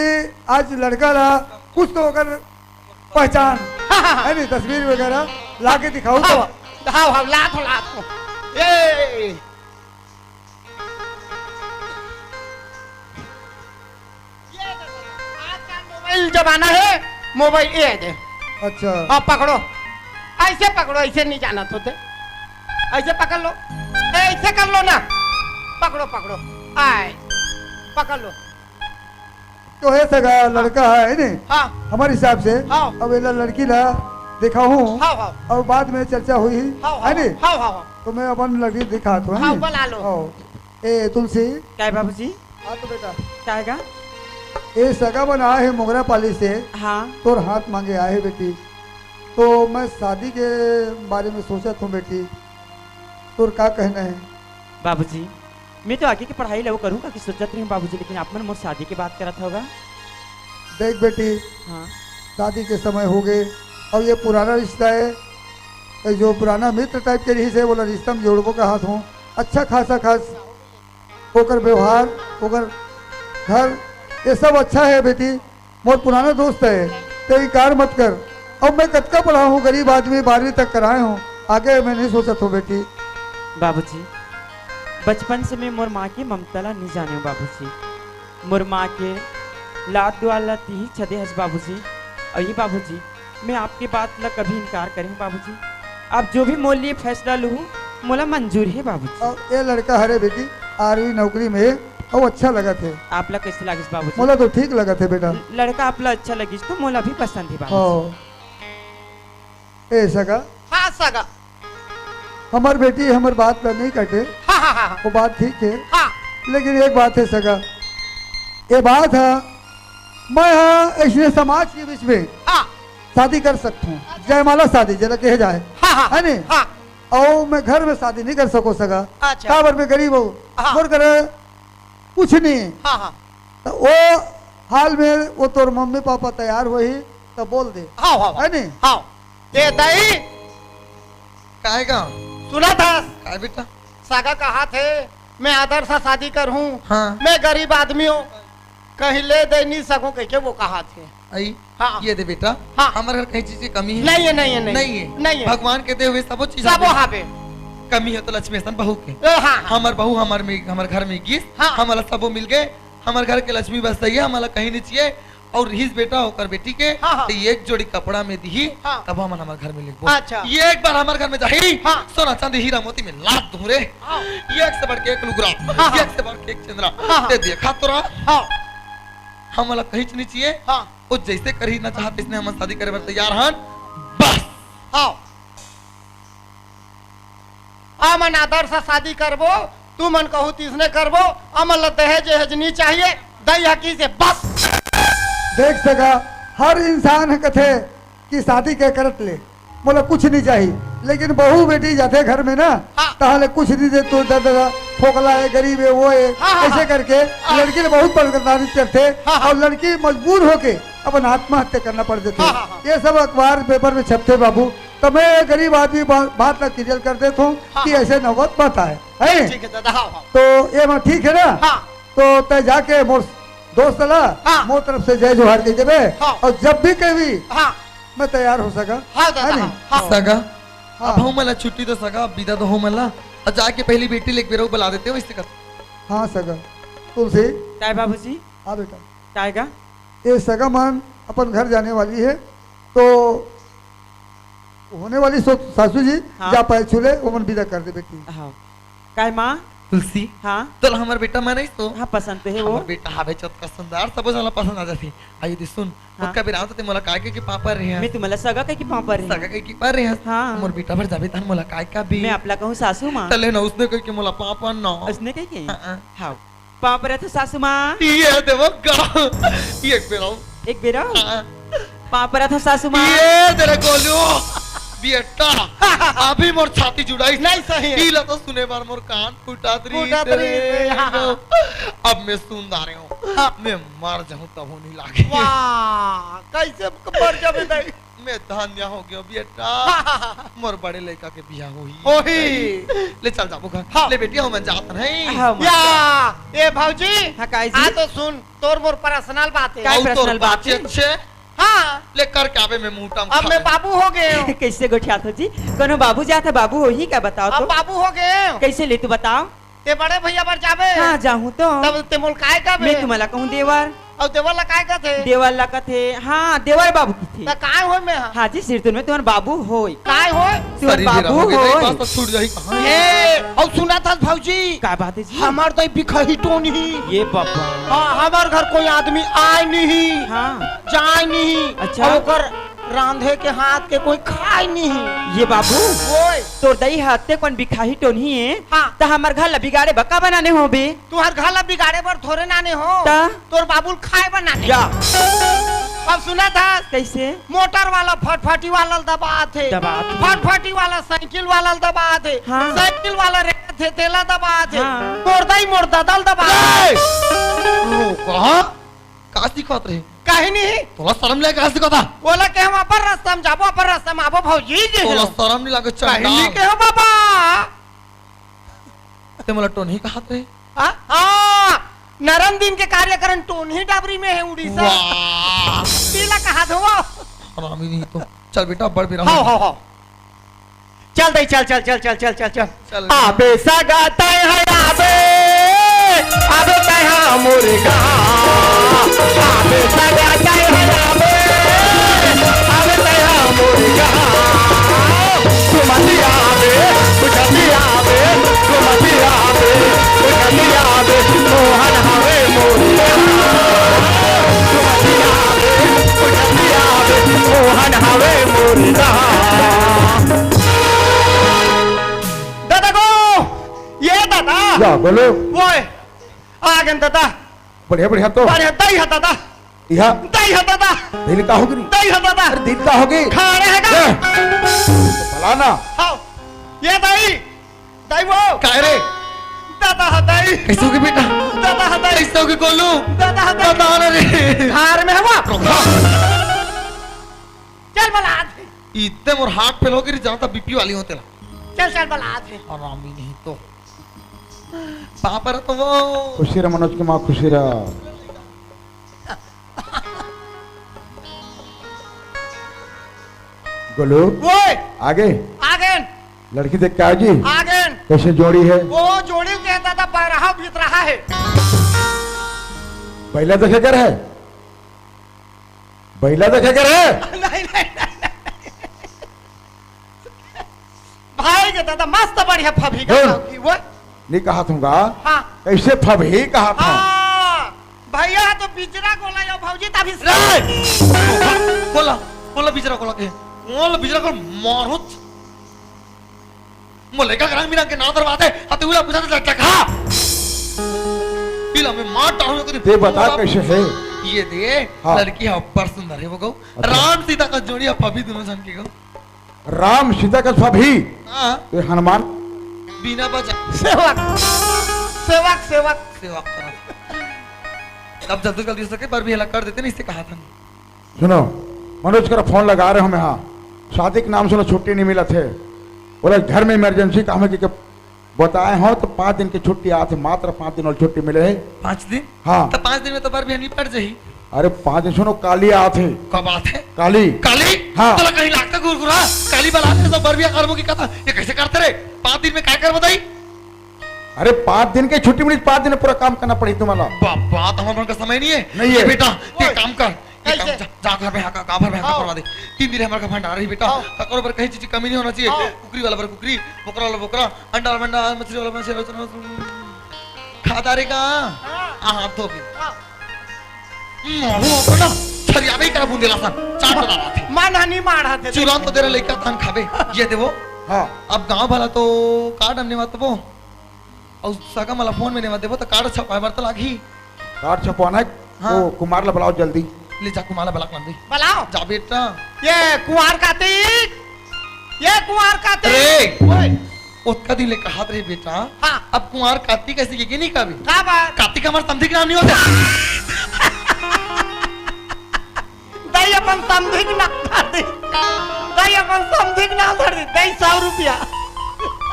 आज लड़का ला कुछ तो ओकर पहचान, है नहीं, तस्वीर वगैरह ला के दिखाओ तो। हाँ, हाँ, हाँ, ला दो, ला दो। ये ये दे, आजकल मोबाइल जमाना है, मोबाइल ये दे। अच्छा। हाँ, पकड़ो, ऐसे पकड़ो, ऐसे नहीं जाना होते, ऐसे पकड़ लो, ऐसे कर लो ना, पकड़ो, पकड़ो, आए, पकड़ लो। तो हे सगा लड़का है, है नी? हाँ। हमारे हिसाब से हाँ। अब एला लड़की ला दिखाहूँ हाँ, हाँ। अउ बाद में चर्चा होही, हाँ, हाँ, है नी? हाँ, हाँ, हाँ। तो मैं अपन लड़की दिखात हूँ, है हाँ, नी? बुला लो। हाँ। ए तुलसी। काय बाबूजी? हाँ तो बेटा। काय का? ए सगा मन आए हे मोगरा पाली से। हाँ। तोर हाथ मांगे आए हे बेटी। तो मैं शादी के बारे में सोचत हूँ बेटी। तोर का कहना है? बाबूजी, मैं तो आगे के पढ़ाई ला वो करूँ का कि सोचत रही हूँ बाबूजी, लेकिन आप मन मोर शादी के बात करत हव गा। देख बेटी, हाँ। शादी के समय हो गए अउ ये पुराना रिश्ता है, ये जो पुराना मित्र type के रिहिस हे, वोला रिश्ता में जोड़बो कहत हूँ। अच्छा खासा खास ओकर व्यवहार, ओकर घर, ये सब अच्छा है बेटी। मोर पुराना दोस्त है, ते इनकार मत कर। अब मैं कतका पढ़ाहूँ, गरीब आदमी, बारहवीं तक कराए हूँ, आगे मैं नहीं सोचत हूँ बेटी। बाबूजी, बचपन से मैं मोर माँ के ममता ला नहीं जाने हूँ बाबूजी। मोर माँ के लात दुआर ला तिही छदे हस बाबूजी। अउ ये बाबूजी, मैं आपके बात ला कभी इनकार करे हूँ बाबूजी। आप जो भी मोर लिए फैसला लूहू, मोला मंजूर हे बाबूजी। अउ ये लड़का हरे बेटी, आर्मी नौकरी में हे, अउ अच्छा लगत हे। आप ला कैसे लागिस बाबूजी? मोला तो ठीक लगत हे बेटा। ल-, लड़का आप ला अच्छा लगिस तो मोला भी पसंद हे बाबूजी। हाँ। ए सगा। हाँ सगा। हमर बेटी हमर बात ला नहीं काटे। हाँ, हाँ, हाँ, हाँ। वो बात ठीक है। हाँ। लेकिन एक बात है सगा, ये बात है, मैं हाँ ऐसे समाज के बीच में हाँ। शादी कर सकता हूँ, जयमाला शादी जेला कहे जाए, हाँ, हाँ, है नी? हाँ। अउ मैं घर में शादी नहीं कर सको सगा, अच्छा। काबर मैं गरीब हूँ, हाँ। मोर करा कुछ नहीं। हाँ, हाँ। तो वो हाल में वो तोर मम्मी पापा तैयार होही तो बोल दे। हाँ, हाँ, हाँ। है नी? हाँ। ए दाई। काहे का? सुना था? काय बेटा? सगा कहा थे, मैं आदर सा शादी कर हूँ। हाँ। मैं गरीब आदमी हूँ, कहीं ले दे नहीं सकूँ, कह के वो कहा थे। आई, हाँ। ये दे बेटा, हाँ। हमर घर कहीं चीज की कमी है? नहीं है, नहीं है, नहीं। नहीं है। नहीं है। भगवान के दे हुए सबो चीज सबो हावे। हावे। कमी हे तो लक्ष्मी असन बहू के। ए, हाँ, हाँ। हमर बहू हमर में, हमर घर में गिस, हाँ। हमला सबो मिल गे, हमर घर के लक्ष्मी बस सही हे, हमला कहीं नहीं चाहिए। अउ रिहिस बेटा ओकर बेटी के, हाँ, हाँ। त एक जोड़ी कपड़ा में दिही, हाँ। तब हमन हमर घर में लेगबो। अच्छा। ये एक बार हमर घर में जाही, हाँ। सोना चांदी हीरा मोती में लाद दूं रे। हाँ। एक से बढ़ के एक लुगरा, हाँ, हाँ। एक से बढ़ के एक चंदरा। हाँ, हाँ। ते देखा तोरा, हाँ। हमला कहीं नहीं चाहिए। हाँ। वो जैसे करही ना चाहत, इसने हमन शादी करे बर तैयार हन। बस। हाँ। हमन आदर से शादी करबो, तुमन कहू तिसने करबो, हमन ल दहेज वहेज नी चाहिए, दई हकी से बस। देख सगा, हर इंसान ह कथे कि शादी के करत ले मोला कुछ नहीं चाहिए, लेकिन बहू बेटी जाथे घर में ना, हाँ। तहां ले कुछ नहीं दे, तू दे दे, फोकला हे, गरीब हे, वो हे, हाँ, हाँ, ऐसे हाँ। करके हाँ। लड़की ल बहुत परेशानी करथे हाँ, हाँ। अउ लड़की मजबूर होके अपन आत्महत्या करना पड़ देथे। हाँ, हाँ, हाँ। ये सब अखबार पेपर में छपथे बाबू, त मैं गरीब आदमी बा-, बात ला clear कर देत हूँ हाँ, कि हाँ। ऐसे नौबत मत आए, है? ठीक है दादा, हाँ, हाँ। तो ये बात ठीक है ना? हाँ। तो तय जाके मोर दोस्त ला, हाँ। मोर तरफ से जय जोहार कह देबे। हाँ। अउ जब भी कहबी, हाँ। मैं तैयार हो सका, हाँ दादा, है नहीं? हाँ, हाँ। सगा, हाँ। अब हमला छुट्टी दो सगा, अब बिदा दो हमला। अब जाके पहली बेटी लेके बेरा बुला देते हो, इससे कर। हाँ सगा, तुलसी। काय बाबूजी? हाँ बेटा। काय गा? ये सगा मन अपन घर जाने वाली है, तो होने वाली सो-, सासू जी हाँ। जा पैर छू ले, ओमन विदा कर दे बेटी। हाँ। काय माँ? तुलसी, हाँ। तोला हमर बेटा मन आइस तो? हाँ, पसंद तो है वो। हमर बेटा हावे चतका सुंदर, सबो झन ला पसंद आ जाथे। आइए दे सुन, हाँ। ओतका बेरा आवत ते मोला काय कह के पापा रे हस? मैं तुम्हारा सगा कह के पापा रे हस। सगा कह के पापा रे हस। हाँ। मोर बेटा बर जाबे तहन मोला काय कहबे? मैं आपला कहूँ सासू माँ। तले ना उसने कह के मोला पापा ना। उसने कह के? हाँ, हाँ। हाँ। पाँव परत हँव सासू माँ। ये देवो गा। एक बेरा। एक बेरा? हाँ। पाँव परत हँव सासू माँ। ये तेरे गोलू। बेटा, अभी मोर छाती जुड़ाइस। नहीं सही है। ई ला तो सुने बार मोर कान फुटात रही फुटात रही तेरे। हाँ। अब मैं सुन डारे हँव। हाँ। मैं मर जाहूँ तभो नहीं लागे। वाह, कैसे मर जाबे दाई? मैं धन्य हो गयो बेटा। मोर बड़े लइका के बियाह होही। होही। ले चल जाबो घर। हाँ। ले बेटी, हमन जात हन। हाँ, माँ। या, ए भौजी। हाँ, काई जी? आ तो सुन, तोर मोर personal बात है। काय अउ तोर personal बात बात है? अच्छे। हाँ। ले करके आबे मैं मुंह टाम अब खा मैं ले। बाबू हो गए हूँ। कैसे गोठियात हो जी? कोनो बाबू जात हे, बाबू होही का बताओ अब तो? बाबू हो गए हूँ। कैसे ले तू बताओ? ते बड़े भैया बर जाबे? हाँ, जाहूँ तो। तब ते मोल काय कहबे? मैं तुम्हारा कहूँ देवर। अउ देवर ला काय कथे? देवर ला कथे, हाँ, देवर बाबू कथे। त काय होय मैं हा? हाँ जी, सिरतुन में तुम्हार बाबू होय। काय होय? तुम्हार शरीर बाबू होगे, नहीं होय। बात तो छूट जाही कहाँ? ए, अउ सुनत हस भौजी? का बात है जी? हमर दई बिखही टोनही। ये बाबा। हाँ, हमर घर कोई आदमी आय नहीं। हाँ। जाय नहीं। अच्छा। अउ ओकर रांधे के हाथ के कोई खाय नहीं। ये बाबू, ओए। तोर दई ह अतेक कन बिखाही टोनही हे, हाँ। त हमर घर ला बिगाड़े बर का बनाने होबे? तुहर घर ला बिगाड़े बर थोरे नाने हो। त? तोर बाबू ल खाय बर नाने। या। अब सुनत हस? कैसे? मोटर वाला फटफटी वाला ल दबात हे। दबात हे। फटफटी वाला साइकिल वाला ल दबात हे। हाँ। साइकिल वाला रेंगत हे, तेला दबात हे। हाँ। तोर दई मोर ददा ल दबात हे। ए! ओ, कहाँ? का सिखात रहे? काहे नहीं? तोला शरम लगे का सिखाता? ओला के हम अपन रास्ता में जाबो, अपन रास्ता में आबो भौजी जी तोला हो। शरम नहीं लगे कहीं चंडाल? नहीं के हो बाबा। ते मोला टोनही कहात रहे? आ, आ, नरम दिन के कार्यक्रम टोनही डाबरी में है उड़ीसा। वाह। तेला कहा दो। हरामी नहीं तो। चल बेटा, बड़ बेरा हो। हाव, हाव, हाव। चल दई, चल, चल। चल। आबे सगा तैं ह आबे, आबे तैं ह मोर गाँव। आबे सगा तैं ह आबे, आबे तैं ह मोर गाँव। सुमति आबे, सुमति आबे, सुमति आबे, सुमति आबे, मोहन हवे मोर गाँव। सुमति आबे, सुमति आबे, मोहन हवे मोर गाँव। दादा गो, ये दादा। या, बोलो। ओए, आ गेन दादा। बढ़िया, बढ़िया तो। बढ़िया, दई ह दादा। इहा। दई ह दादा। दिल का होगी? दई ह दादा। अरे दिल का होगी? खाड़े हे का? ए, फलाना। हाव, ये दई। दई वो। काय रे? दादा ह दई। कैसे होगी बेटा? दादा ह दई। कैसे होगी गोलू? दादा ह दई। दादा आ रे। घर में हवा। चल बला आज। इतने मोर heart fail होगे रे, जानता बीपी वाली होते ला। चल, चल, बला आज। हरामी नहीं तो। पापा रे तो वो। खुशी रह मनोज के माँ, खुशी रह। गोलू। ओए। आगे। आगे। लड़की देख के आओ जी। आगे। कइसे जोड़ी हे? वो जोड़ी के दादा बरहा भीतरहा हे। बइला देखे कर हे? बइला देखे कर हे? नहीं, नहीं, नहीं। भाई के दादा मस्त बढ़िया फबही का सुन। गाँव की वो। नहीं कहा थंव गा। हाँ। कइसे फबही कहा थंव? हाँ। भइया तो बिजरा गोला यो भौजी तभी से रे! कोला, कोला बिजरा कोला के। कोला बिजरा कोला मारो। मोला एकर रंग बिरंग के नाव धरवाथे, अते उला पूछा तो लटका। इला मैं मार डालूं कभी। ते बता कैसे हे? ये दे, हाँ। लड़की हे अब्बड़ सुंदर हे वो गो। अच्छा। राम सीता का जोड़ी हे, फबही दूनों झन के गो। राम सीता का फबही? हाँ। ते हनुमान? बिना बजा। सेवक, सेवक, सेवक। सेवक तरफ। अब जल्दी जल्दी हो सके, पर भी हला कर देते नहीं, इससे कहा था। सुनो, मनोज करा फोन लगा रहे हों मैं, हाँ, शादी के नाम से ओला छुट्टी नहीं मिलत हे। ओला घर में emergency काम हे कि, कि बताए हों तो पाँच दिन के छुट्टी आथे, मात्र पाँच दिन ओला छुट्टी मिले हे। पाँच दिन? हाँ। तो पाँच दिन में तो बर भी निपट जाही। अरे पाँच दिन, सुनो, काली आथे। कब आथे? काली। काली? हाँ। तोला कहीं लागथे गुरगुरा? काली बलाथे तो बर भी करबो की कथा। ये कैसे करथे रे? पाँच दिन में काय करबो बताई? अरे पाँच दिन के छुट्टी मिली, पाँच दिन में पूरा काम करना पड़ी तुम्हाला। बाबा, तो हमर मन का समय नहीं हे। नहीं हे। ये बेटा, ते ओए। काम कर। ये काम कैसे? जा, जा घर में हाका, गाँव भर में हाका हाँ। करवा दे। तीन दिन हमर का भंडारा रही बेटा। हाँ। तकरो बर कहीं चीज की कमी नहीं होना चाहिए। हाँ। कुकरी वाला बर कुकरी, बोकरा वाला बोकरा, अंडा वाला अंडा, मछली वाला मछली, खादा रे का? हाँ। हाँ, हाथ धो के। हाँ। महू अपन ना छरियाबे का बूंदेला सन, चाट डाला थे। मन हनी मार हाथे। चुरान तो तेरा लइका तहन खाबे। ये देवो। हाँ। अब गाँव वाला तो कार्ड अन्ने मत वो। अउ सगा मला फोन में नेवा देबो त कार्ड छपवाए बर त लागही। कार्ड छपवाना हे? हाँ। ओ, कुमार ला बलाओ जल्दी। ले जा, कुमार ला बला के लान दे। बलाओ। जा बेटा। ये कुमार कार्तिक, ये कुमार कार्तिक। अरे! ओए। ओतका दिन ले कहत रहे बेटा। हाँ। अब कुमार कार्तिक अइसे के नहीं कहबे। का बात? कार्तिक हमर समधी के नाम नहीं होथे। दई अपन समधी के नाम धर दे। दई अपन समधी के नाम धर दे। दई सौ रुपया।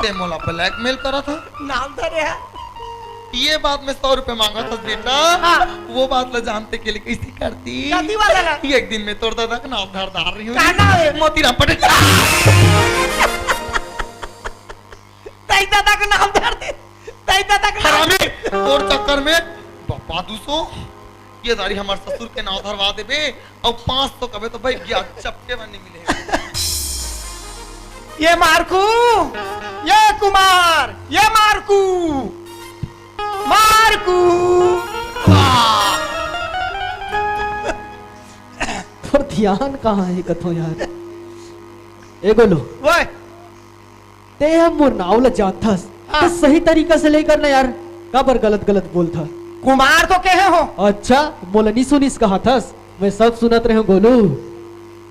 ते मोला blackmail करत हे? नाम धरे हे। ये बात में सौ रुपया मांगत हस बेटा। हाँ। वो बात ला जानते के लिए कइसे करती? शादी वाला ला। एक दिन में तोर दादा के नाम धर डार रही हूँ। का नाम हे? मोतीराम पटेल। दई दादा के नाम धर दे। दई दादा के नाम हरामी, तोर चक्कर में बापा दू सौ, ये दारी हमर ससुर के नाव धरवा देबे, अउ पाँच सौ कबे तो भाई गया चपके बर नहीं मिले। ये मारकू, ये कुमार, ये मारकू, मारकू। वाह! तोर ध्यान कहाँ हे कथो यार? ए गोलू। ओए। ते ह मोर नाव ल जानथस, हाँ। त सही तरीका से ले कर ना यार, काबर गलत गलत बोलथस? कुमार तो कहे हों। अच्छा, मोला नी सुनिस कहथस, मैं सब सुनत रहे हों गोलू।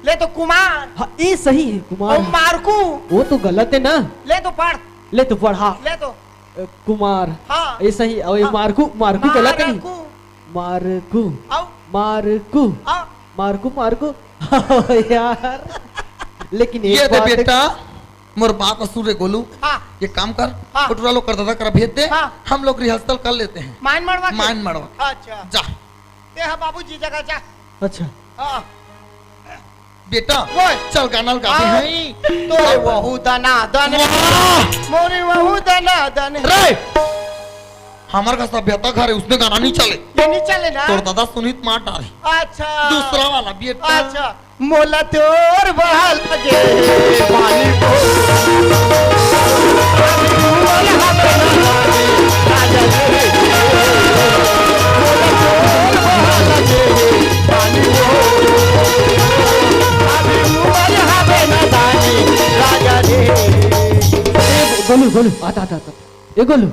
ले तो कुमार। हाँ, ए सही हे कुमार। अउ मारकू। वो तो गलत हे ना। ले तो पढ़। ले तो पढ़ा। ले तो। अ, कुमार। हाँ। ए सही, अउ ए हाँ। मारकू, मारकू गलत हे नी। मारकू। मारकू। अउ। मारकू। अउ। मारकू, मारकू। यार। लेकिन एक ये दे बात हे बेटा, मोर बात सुन रे गोलू। हाँ। ये काम कर, हाँ। कटोरा लो कर दादा करा भेज दे, हाँ। हम लोग rehearsal कर लेते हैं। माइन मड़वा के? माइन मड़वा के। अच्छा। जा। ते हा बाबूजी जगह जा। अच्छा। हाँ। बेटा, ओए। चल गाना लगा दे हाँ। हैं। तोरे वहू दना दन। वाह। मोरे वहू दना दन। रे! हमर का सभ्यता घर हे, उसने गाना नहीं चले। ये नहीं चले ना? तोर दादा सुनित मार डारे। अच्छा। दूसरा वाला बेटा। अच्छा। मोला तोर बहा लगे पानी को। ए, गोलू, गोलू, आता, आता, आता। ए, गोलू,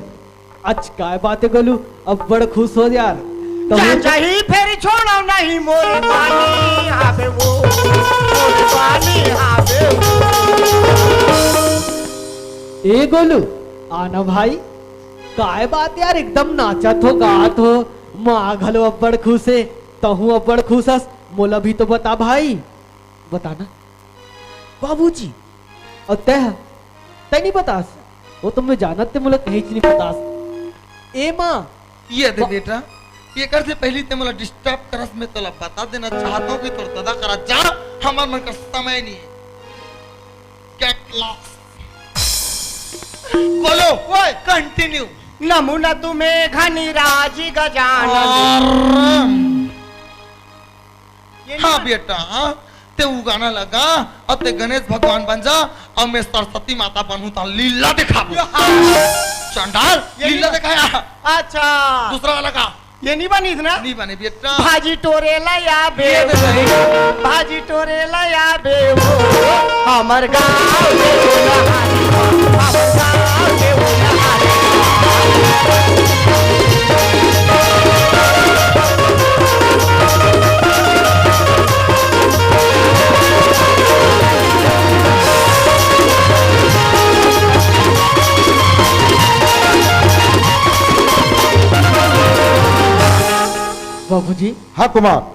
आज काय बात हे गोलू, अब्बड़ खुश होस यार। कहूँ जा, तो जाही फेरी छोड़ो नहीं मोर पानी आवे वो, मोर पानी आवे वो। ए गोलू, आना भाई, काय बात यार, एकदम नाचत हो, गात हो, माँ घलो अब्बड़ खुश हे, तहूँ अब्बड़ खुश हस, मोला भी तो बता भाई, बता ना। बाबूजी, अउ तैं ह? तैं नइ बतास? वो तो मैं जानत ते मोला कहीच नइ बतास। ए माँ! ये दे बा- बेटा, एकर से पहिली ते मोला disturb करस, मैं तोला बता देना चाहत हूँ कि तोर ददा करा जा, हमर मन का समय नइ हे। Get lost। बोलो। ओए। Continue। नमो नतु मेघनिराजि गजानन। अरे। ये नहीं हाँ बन- बेटा, ते वो गाना लगा, अब ते गणेश भगवान बन जा, अब मैं सरस्वती माता बनहूं, त लीला दिखाबो। हाँ। चंडाल, ये लीला नहीं बन- दिखाया। अच्छा। दूसरा वाला का? ये नहीं बनी इतना? नहीं बने बेटा। भाजी टोरे ला या बे, ये तो नहीं। भाजी टोरे ला या बे वो, हमर गाँव के वो नहारी, हमर गाँव के वो नहारी। बाबूजी। हाँ कुमार।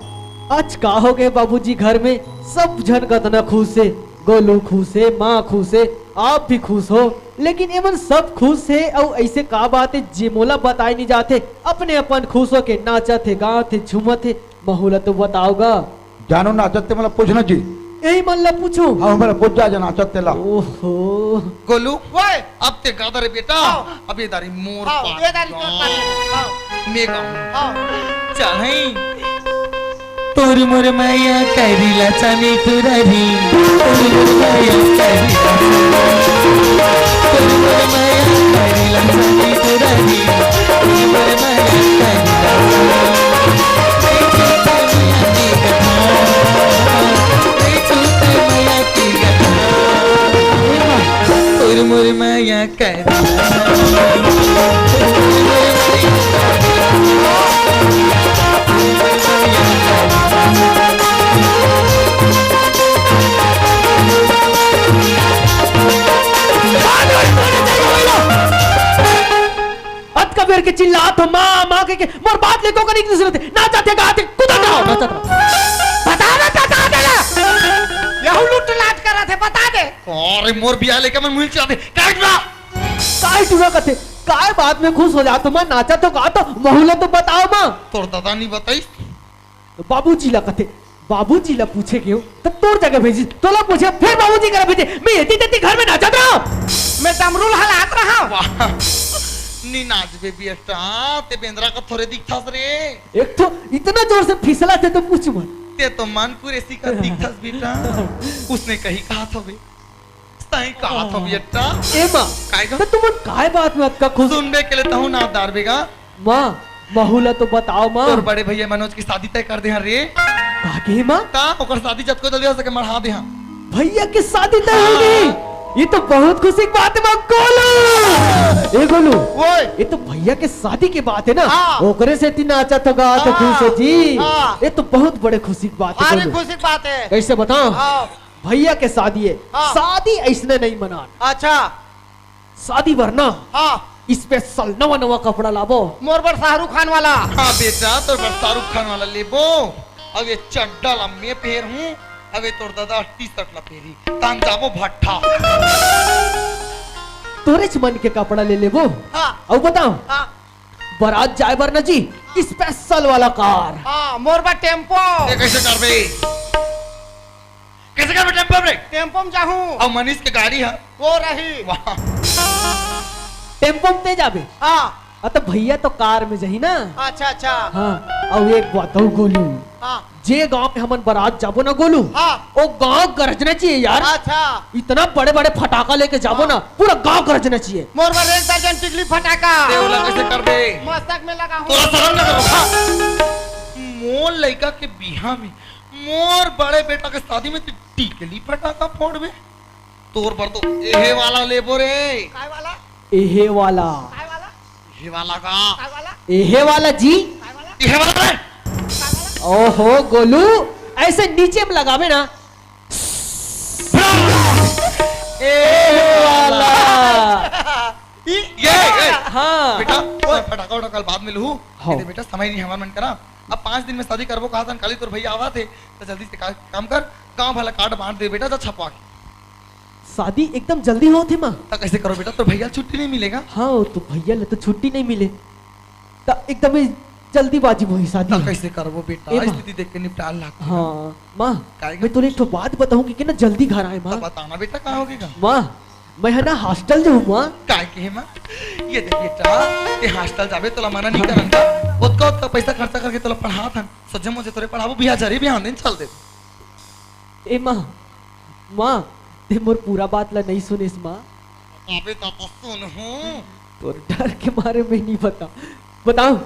आज का हो गए बाबूजी, घर में सब झन कतना खुश हे, गोलू खुश हे, माँ खुश हे, आप भी खुश हो, लेकिन एमन सब खुश हे अउ ऐसे का बात हे जे मोला बताए नहीं जात हे? अपने अपन खुश होके नाचत हे, गात हे, झूमत हे, महू ला तो बताओ गा। जानो नाचत ते मोला पूछना जी। यही मन ला पूछो। हाँ, मोला पूछ जा, जा नाचत ते ला। ओहो। गोलू, ओए। अब ते गादा रे बेटा, हाँ। अब ये दारी मोर हाँ, पास ये दारी तोर गाँव। पास। हाँ। मैं गाऊँ। हाँ। चल है। तोर मोर माया करी ला चानी तुरारी, तोर मोर माया करी ला चानी, तोर मोर माया करी ला चानी तुरारी, तोर मोर माया करी ला चानी। तोर मोर माया कर। अतका बेर के चिल्लात हो, "माँ, माँ," के, के, मोर बात ले तो करी दूसरे थे। नाचत हे, गात हे, कुदत रहो, नाचत रहो। बता ना, बता दे ना। यहू लूट लाट करत हे, बता दे। अरे, मोर बियाह लेके मन मुहिल चलाते, काट ना। काय टूरा कथे, काय बात में खुश हो जात हो, माँ, नाचत हो, गात हो, महू ला तो बताओ, माँ। तोर दादा नहीं बताई। तो बाबूजी ला कथे, बाबूजी ला पूछे के हो, त तोर जगह भेजी, तोला पूछे, फिर बाबूजी करा भेजे, मैं एती तेती घर में नाचत रहो। मैं डमरू ला हलात रहा। वाह, नी नाचबे बेटा, ते बेंदरा का थोरे दिखथस रे। एक तो इतना जोर से फिसला थे तो पूछ मत। ते तो मन कुरेसी का दिखथस बेटा, उसने कही कहा था बे। सही कहा था बेटा। ए माँ, काय का? त तुमन काय बात में अतका खुश? सुनबे के लिए तहु ना दार बेगा। माँ, महू ला तो बताओ माँ। तोर बड़े भैया मनोज की शादी तय कर दे हन रे। का कही माँ? ता ओकर शादी जतको जल्दी हो सके मढ़ा दे हन। भैया की शादी तय हो गई? हाँ। ये तो बहुत खुशी की बात है माँ गोलू। ए गोलू, ओए। ये तो भैया के शादी की बात है ना, हाँ। ओकरे सेती नाचत हो गात हो हाँ। खुश हो जी। हाँ। ये तो बहुत बड़े खुशी की बात है अरे गोलू। खुशी की बात है। कैसे बताओ? हाँ। भैया के शादी है, हाँ। शादी ऐसने नहीं मनान। अच्छा। शादी बर ना हाँ। Special नवा नवा कपड़ा लाबो। मोर बर शाहरुख खान वाला। हाँ बेटा, तोर बर शाहरुख खान वाला लेबो। अब ये चड्डा ला मैं पहनहूँ, अब ये तोर दादा T-shirt ला पहनही। तान जाबो भट्ठा। तोरेच मन के कपड़ा ले लेबो। हाँ। अउ बताओ। हाँ। बारात जाए बर ना जी, Special वाला कार। हाँ, मोर बर टेम्पो। ये कैसे करबे? कैसे करबे टेम्पो में? टेम्पो में जाहूँ। अउ मनीष के गाड़ी है। वो रही। वाह। टेम्पो में ते जाबे? हाँ। अ, तो भैया तो कार में जाही ना। अच्छा, अच्छा। हाँ, अउ एक बात अउ गोलू। हाँ। जे गांव में हमन बारात जाबो ना गोलू, हाँ। वो गांव गरजना चाहिए यार। अच्छा। इतना बड़े बड़े फटाका लेके जाबो हाँ। ना, पूरा गांव गरजना चाहिए। मोर बर एक दर्जन टिकली फटाका। ते ओला कैसे करबे? मस्तक में लगाहूँ। तोला शरम ना करो? हाँ। मोर लइका के बिहा में, मोर बड़े बेटा के शादी में ते टिकली फटाका फोड़बे? तोर बर तो एहे वाला लेबो रे। काय वाला? एहे वाला। काय वाला? एहे वाला का? काय वाला? एहे वाला जी। काय वाला? एहे वाला रे। काय वाला? ओहो गोलू, ऐसे नीचे में लगाबे ना। एहे वाला। ई ये, ये। हाँ। बेटा, फटाका उटाका बाद में लूहू। हाँ। ये दे बेटा, समय नहीं हमार मन करा। अब पाँच दिन में शादी करबो कहा था, काली तोर भैया आवा थे, तो जल्दी से का-, काम कर, गांव भला card बांट दे बेटा, जा छपवा के। शादी एकदम जल्दी होत हे माँ। त कैसे करो बेटा, तोर भैया छुट्टी नहीं मिलेगा? हाँ, तो भैया ले तो छुट्टी नहीं मिले, त एकदम ही जल्दीबाजी में होही शादी। त कैसे करबो बेटा, ए माँ। स्थिति देख के निपटाल लागथे। हाँ माँ, काय गा? मैं तोले एक ठो बात बताहूँ कि, कि ना जल्दी घर आए माँ। त बताना बेटा, का होगे गा? माँ, मैं ह ना हॉस्टल जाहूँ माँ। काय के हे माँ? ये देख बेटा, ते हॉस्टल जाबे, तोला मना नहीं करन का। ओतका ओतका पैसा खर्चा करके तोला पढ़ात हन, सजे मुझे तोरे पढ़ाबो, बिहा जरी बिहा दिन चल दे। ए माँ, माँ, ते मोर पूरा बात ला नहीं सुनिस माँ। अबे तो, तो सुन हूँ। तोर डर के मारे मैं नहीं बता, बताओ।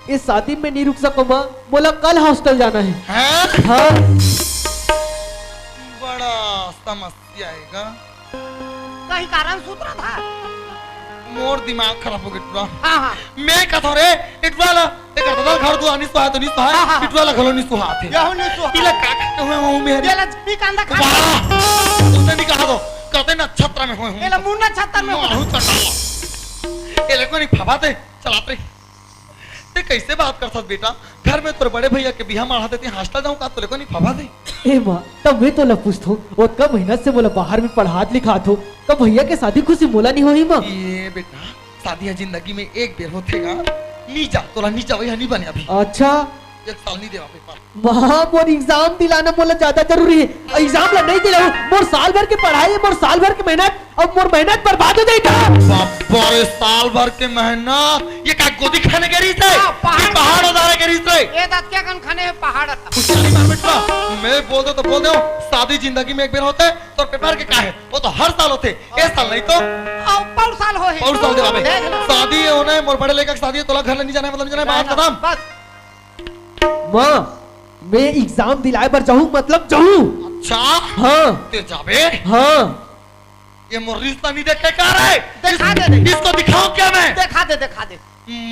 ये शादी में नहीं रुक सको माँ, मोला कल हॉस्टल जाना है। हैं? हाँ। बड़ा समस्या आएगा। कहीं कारण सूत्र था। मोर दिमाग खराब हो गया टुरा। हाँ, हाँ। मैं कथो रे, इटवा ला, एक ददा घर दुआ नहीं सुहा तो नहीं सुहा, हाँ, हाँ। इटवा ला घलो नहीं सुहा थे। यहू नहीं सुहा। इला का कहते हुए हूँ मैं? ये ला भी कांदा खा। वाह! तुमने नहीं कहा तो, कहते ना छत्र में हुए हूँ। ये ला मुन्ना छत्र में हुआ। बहुत चटा। ये ले को नहीं फबा थे, चलाते। ते कैसे बात करथस बेटा? घर में तोर बड़े भैया के बिहा माढ़ा देते, हॉस्टल जाऊं का? तोले को नहीं फबा दे। ए माँ, तब मैं तोला पूछथो, ओतका मेहनत से मोला बाहर में पढ़ात लिखात हो, तब भैया के शादी खुशी मोला नहीं होही माँ? ये बेटा, शादी ह जिंदगी में एक बेर होथे गा। नी जा, तोला नी जावे ह नी बने अभी। अच्छा। एक साल नी देवा पेपर। माँ, मोर एग्जाम दिलाना मोला ज्यादा जरूरी है। एग्जाम ला नहीं दिलाऊं, मोर साल भर के पढ़ाई है, मोर साल भर के मेहनत, अब मोर मेहनत बर्बाद हो जाएगा। बाबा रे, साल भर के मेहनत, ये का गोदी खाने के रीस है? हाँ, पहाड़। ये पहाड़ उधारे के रीस है? ये दाँत क्या कन खाने हैं पहाड़? कुछ नहीं मार बेटवा, मैं बोल दो तो बोल दो, शादी जिंदगी में एक बेर होता है, तो पेपर के का है, वो तो हर साल होते, ये साल नहीं तो। आओ, पौर साल हो ही। पौर साल दे बाबे। देख लो। शादी ये होना है, मोर बड़े लेकर शादी है, तोला घर नहीं जाना है, मतलब नहीं जाना है, बात खत्म। बस। माँ, मैं एग्जाम दिलाए बर जाहूँ, मतलब जाहूँ। अच्छा? हाँ। ते जाबे? हाँ। ये मोर रिश्ता नहीं देख के कह रहा है? दिखा दे, दिखा। इसको दिखाऊं क्या मैं? दिखा दे, दिखा दे।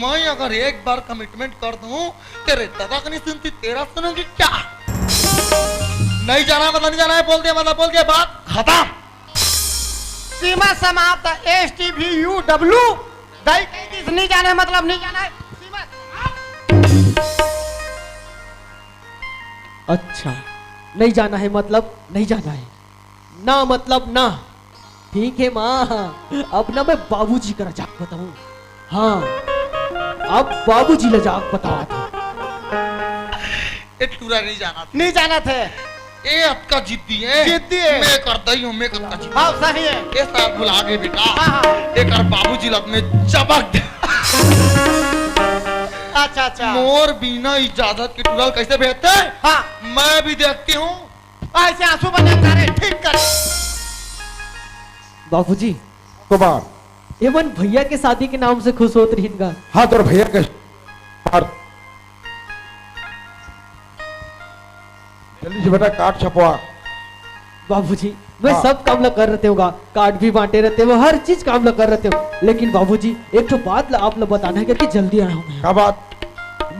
मैं अगर एक बार कमिटमेंट कर दूं, तेरे दादा की नहीं सुनती, तेरा सुनूंगी क्या? नहीं जाना है, मतलब नहीं जाना है, बोल दिया, मतलब बोल दिया, बात खत्म। सीमा समाप्त, S T V U W. दाई कह दी, नहीं जाना है, मतलब नहीं जाना है। सीमा समाप्त। अच्छा, नहीं जाना है, मतलब नहीं जाना है। ना मतलब ना। ठीक है माँ, अब ना मैं बाबूजी करा जाके बताऊँ। हाँ, अब बाबूजी ला जाके बतावत हूँ। ए टूरा नहीं जाना था। नहीं जाना था। ए अतका जिद्दी है। जिद्दी है। मैं कर दई हूँ, मैं कर दई हूँ। हाँ, सही है। ए साहब बुला गए बेटा। हाँ, हाँ। एक बार बाबूजी लग में चपक दे। अच्छा, अच्छा। मोर बिना इजाजत के टूरा ल कैसे भेजते? हाँ। मैं भी देखती हूँ। ऐसे आंसू बने करे, ठीक कर। बाबूजी। कुमार। एमन भैया के शादी के नाम से खुश होत रहिन गा। हाँ, तोर भैया के। और जल्दी से बेटा कार्ड छपवा। बाबूजी, मैं हाँ। सब काम ला कर रहते होगा, कार्ड भी बांटे रहते हो, हर चीज काम ला कर रहते हो, लेकिन बाबूजी, एक ठो बात ला आप ला बताना है, क्योंकि जल्दी आया हूँ मैं। का बात?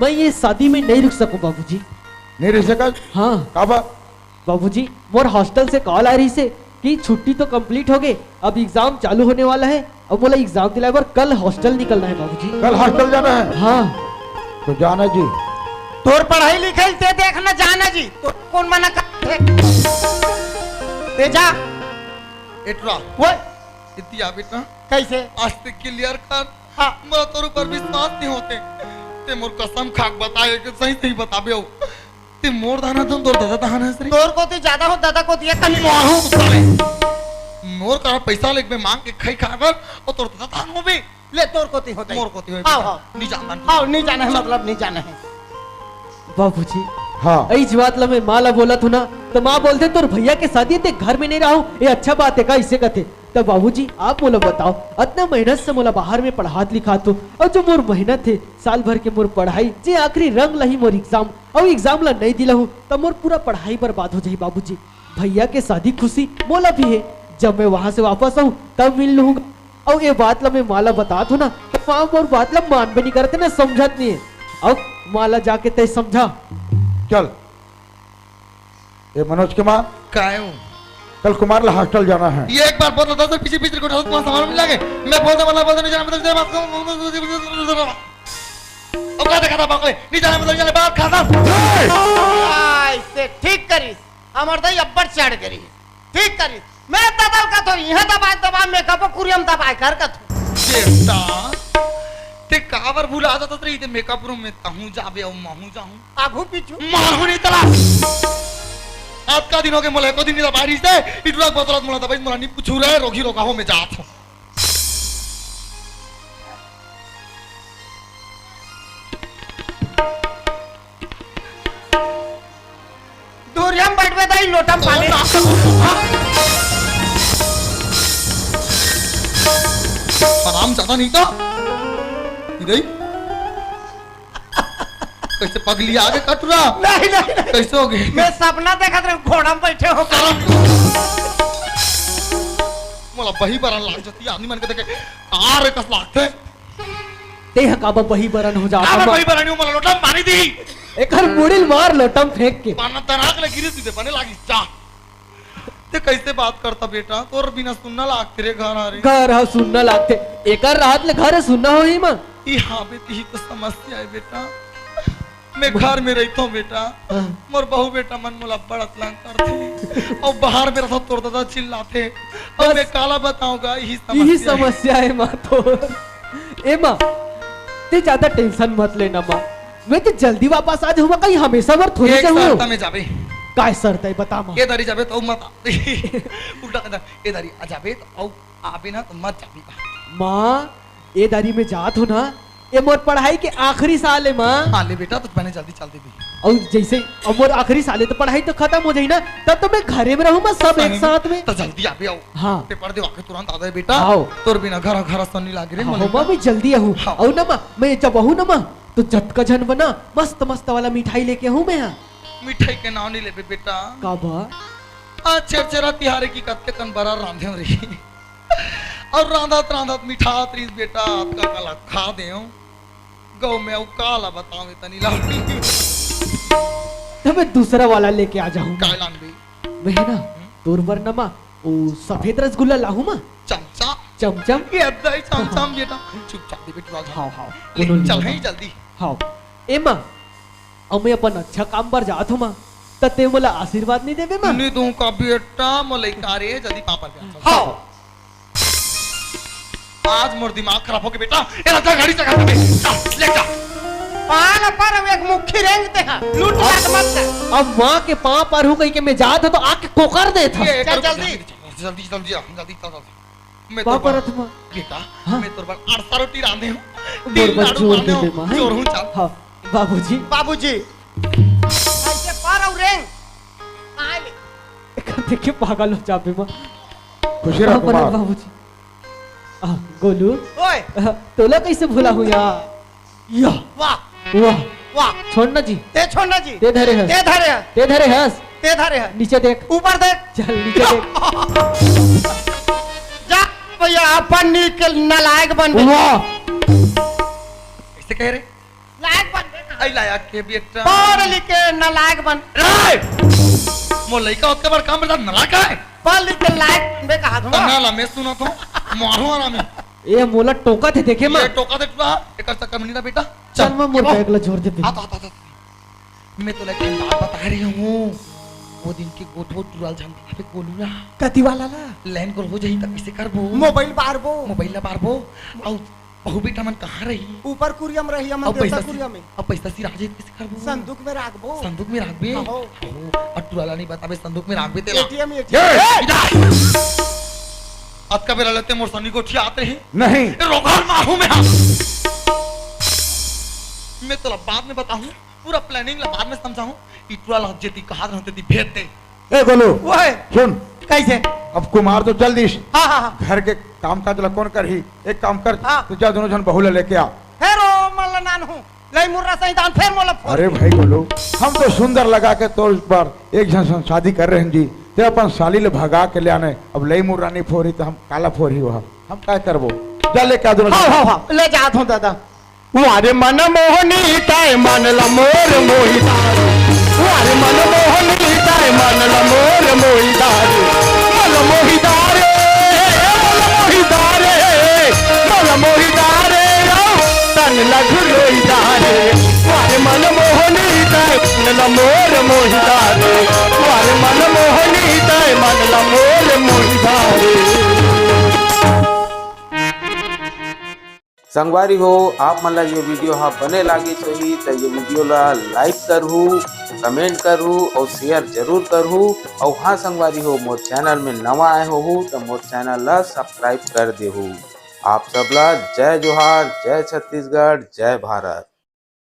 मैं ये शादी में नहीं रुक सकूँ बाबूजी। नहीं रह सकत? हाँ। का बात? बाबूजी, मोर हॉस्टल से कॉल आ रही से कि छुट्टी तो कंप्लीट हो गए, अब एग्जाम चालू होने वाला है, अब मोला एग्जाम दिलाए बर कल हॉस्टल निकलना है बाबूजी। कल हॉस्टल जाना है? हाँ। तो जाना जी। तोर पढ़ाई लिखाई ते देख ना, जाना जी। तो कौन मना करथे? ते जा। एटरा। वो? इतिया बेटा। कैसे? आज ते क्लियर कर। हाँ। मोला तोर ऊपर विश्वास नहीं होते। ते मोर कसम खाक बताए कि सही सही बताबे हो। ते मोर दाना तुम तोर दादा दाना हस रे। तोर कोती ज्यादा हो, दादा कोती एक कनी। मारू साले। मोर करा पैसा लेके मांग के खाई खा कर, और तोर दादा दाना हो बे। ले तोर कोती होता है। मोर कोती होए आओ, बेटा। आओ। नहीं जानता। आओ, नहीं जाना है, मतलब नहीं जाना है। बाबूजी। हाँ। इस बात ला मैं माँ ला बोला थू ना, तो माँ बोलते तोर भैया के शादी ते घर में नहीं रहा हूँ, ये अच्छा बात है का, इसे कहते। तब बाबूजी, आप मोला बताओ, अतना मेहनत से मोला बाहर में पढ़ात लिखात हो, और जो मोर मेहनत है, साल भर के मोर पढ़ाई, जे आखिरी रंग लही मोर एग्जाम, और एग्जाम ला नहीं दिला हूँ, तब मोर पूरा पढ़ाई बर्बाद हो जाही बाबूजी। भैया के शादी खुशी मोला भी है, जब मैं वहाँ से वापस आऊँ, तब मिल लूँगा। और ये बात ला मैं माँ ला बतात हूँ ना, तो माँ मोर बात ला मानबे नहीं करते ना, समझत नहीं है। अब माँ ला जाके तय समझा। चल। ए मनोज के माँ। काय हूँ? कल कुमार ला हॉस्टल जाना है। ये एक बार बोल दो, पीछे पीछे को उठा, तुम्हारा सामान मिल जाएंगे। मैं बोलते, मतलब बोलते नहीं जाना, मतलब बात को। अब क्या देखा था बाकले? नहीं जाना, मतलब जाने बात खाता। आ, इससे ठीक करिस। अमर दाई अब्बड़ चढ़ करिस। ठीक करिस। मैं दबल का तो यहाँ दबाए, दबा मेकअप कुरियम दबाए कर का तू। बेटा, ते काबर भुला जाता रे, ते मेकअप रूम में तहूँ जाबे और महूँ जाहूँ। आगू पीछू। मारू नहीं तला। अतका दिन होगे, मोला एको दिन नइ दबारिस ते। इटुरा के बतौलत मोला दबाइस, मोला नइ पूछू रे, रोगही रोगहा हो, मैं जात हंव। दूरिया म बइठबे दाई, लोटा म पानी। आराम ज्यादा नहीं था। इधर ही। कइसे पगली आगे कटुरा? नहीं, नहीं, नहीं। कइसे होगे? मैं सपना देखत रहेंव, घोड़ा म बइठे हो। शरम। मोला बही बरन लाग जाथे आदमी मन के देखे। का रे कस लागथे? तेंह काबर बही बरन हो जात हस? बही बरन हो, मोला लोटा म पानी दी। एकर मुड़ी ल मार लोटा म फेंक के। पाना तराक ले गिरी सीधे बने लागी जा। ते कइसे बात करथस बेटा? तोर बिना सुन्ना लागथे रे घर ह रे। घर ह सुन्ना लागथे। एकर रहत ले घर ह सुन्ना होही माँ? इहाँ बे, इही तो समस्या हे बेटा। मैं घर में रहिथंव बेटा। हाँ। मोर बहू बेटा मन मोला अब्बड़ अतलंग करथे। अउ बाहर में रहिथंव, तोर ददा चिल्लाथे। अउ बस। मैं काला बतावंव गा, इही इही समस्या हे। समस्या हे माँ तोर। ए माँ, ते ज्यादा tension मत लेना माँ। मैं तो जल्दी वापस आ जाहूँ माँ, कहीं हमेशा बर थोड़ी एक जाहूँ। शर्त में जाबे। काय शर्त हे, बता माँ। ए दारी जाबे त अउ मत आ। उल्टा कहता, ए दारी आ जाबे त अउ आबे ना त मत जाबे। माँ, ए दारी में जात हूँ ना, ए मोर पढ़ाई के आखिरी साल हे माँ। हाँ ले बेटा, त बने जल्दी चल देबे। अउ जइसे अब मोर आखिरी साल हे त पढ़ाई तो खतम हो जाही ना, तब तो मैं घरे में रहूँ माँ, सब एक साथ में। त जल्दी आबे अउ। हाँ। पेपर देवा के तुरंत आ जाए बेटा। हाँ। तोर बिना घर, घर असन नइ लागे रे। हाँ, मोला माँ, मैं जल्दी आहूँ। हाँ। अउ ना माँ, मैं जब आहूँ ना माँ, त जतका झन बना, मस्त मस्त वाला मिठाई लेके आहूँ मैं हा। मिठाई के नाव नइ लेबे बेटा। काबर? आज छेरछेरा तिहार हे कि कतके कन बरा रांधेंव रे। अउ रांधत रांधत मिठात रहिस बेटा, अतका कला खा देंव। गउ में अउ काला बतावंव तनी ला। त मैं दूसरा वाला लेके आ जाहूँ। काय लानबे? मैं हे ना, हम्म? तोर बर ना माँ, ओ सफेद रसगुल्ला लाहूँ माँ। चमचा? चमचम? ए दाई चमचम बेटा। चुपचाप दे बेटा, राजा। हाँ, हाँ, ले, कोनो चल, नहीं हे, बता। जल्दी। हाँ। ए माँ, अउ मैं अपन अच्छा काम बर जात हूँ माँ, त ते मोला आशीर्वाद नइ देबे माँ? नइ दूँ का बेटा, मोर लइका रे, जल्दी पापा के। हाँ। आज मोर दिमाग खराब होगे बेटा। ए राजा, गाड़ी चला दे। जा, ले जा। पाँव ल पर एक मुट्ठी रेंग ते हा, लूट लाट मत कर। अब माँ के पाँव परहूँ कहिके मैं जात हूँ त आके कोकर देत हस। ए, चल, रुक, जल्दी। जल्दी, जल्दी, जल्दी, जल्दी, जल्दी, जल्दी। मैं का तोर बर, करत हस माँ? बेटा, हाँ। मैं तोर बर अरसा रोटी रांधे हूँ। मोर बर जोर दे दे माँ, हैं? जोर हूँ, चल। हाँ, बाबूजी। बाबूजी। अइसे पर अउ रेंग। आए ले। एकर देखे पागल हो जाबे माँ। खुशी रह हाँ, कुमार। प्रणाम बाबूजी। आ, गोलू। ओए। आ, तोला कइसे भुलाहूँ यार? या। वाह। वाह। वाह। छोड़ ना जी। ते छोड़ ना जी। ते धरे हस। ते धरे हस। ते धरे हस। ते धरे हस। नीचे देख। ऊपर देख। चल, नीचे देख। जा भइया, अपन नीक के नलायक बन बे। वाह। कइसे कहे रे? लायक बन बे कहा। अइ लायक के बेटा। पढ़ लिख के नलायक बन। रे! मोर लइका ओतके बड़ काम बेटा नलायक हे। पढ़ लिख के लायक बन बे कहा दूंगा। ना ला, मैं सुनत हूँ। मारो हरामी। ए मोला टोकत हे, देखे माँ। ए टोकत हे टुरा, एकर चक्कर में नइ रह बेटा। चल, चल, माँ, मोर बैग ला जोर दे बे। आ, आ, आ, आ। मैं तोला एक ठन बात बता रही हूँ। वो दिन के गोठो टुरा ल जानत हस बे गोलू ला। कति वाला ला? लैन गोल हो जाही त कइसे करबो? मोबाइल बारबो। मोबाइल ला बारबो। अउ बहू बेटा मन कहाँ रही? ऊपर कुरिया में रही, हमन अउ देवता पैसा कुरिया में। अउ पैसा सिराही त कइसे करबो? संदूक में राखबो। संदूक में राखबे? हाँ। अउ टुरा ला नइ बताबे, संदूक में राखबे तेला। एटीएम, ए, एटीएम। ए, इधर। अतका बेरा ले ते मोर संग गोठियात रहे। नहीं। ए, रोगहा ल मारहूँ मैं हा। मैं तोला बाद में बताहूँ, पूरा planning ला बाद में समझाहूँ। इटुरा ला जेती कहात रहूँ तेती भेज दे। ए गोलू, ओए। सुन। कइसे? अब कुमार तो चल दिस। हाँ, हाँ, हाँ। घर के काम काज ला कोन करही? एक काम कर, हाँ। तू जा, दूनों झन बहू ला लेके आ। हे रो, मन ला नानहूँ। लई मुर्रा सही दान फेर मोला फोर अरे दे। भाई गोलू, हम तो सुंदर लगा के तोर बर एक झन संग शादी करे रहेन जी, ते अपन साली ले भगा के ले आने, अब लई मुर्रा नइ फोरही त हम काला फोरही ओहा, हम काय करबो? जा लेके आ दूनों हाँ, झन। हाँ, हाँ, ले जात हूँ दादा। वारे मन मोहनी ताय मन ल मोर मोहिता रे। वारे मन मोहनी ताय मन ल मोर मोहिता रे। मन मोहिता रे, मन मोहिता रे, मन मोहिता रे, राव तन लघु रोहिता रे। वारे मन मोहनी ताय मन ल मोर मोहिता रे। वारे मन मोहनी ताय मन ल मोर मोहिता रे। संगवारी हो, आप मन ला ये video हा बने लागिस होही त ये video ला like करहू, comment करहू और share जरूर करहू। और हाँ संगवारी हो, मोर channel में नवा आए होहू त मोर channel ला subscribe कर देहू। आप सब ला जय जोहार, जय छत्तीसगढ़, जय भारत।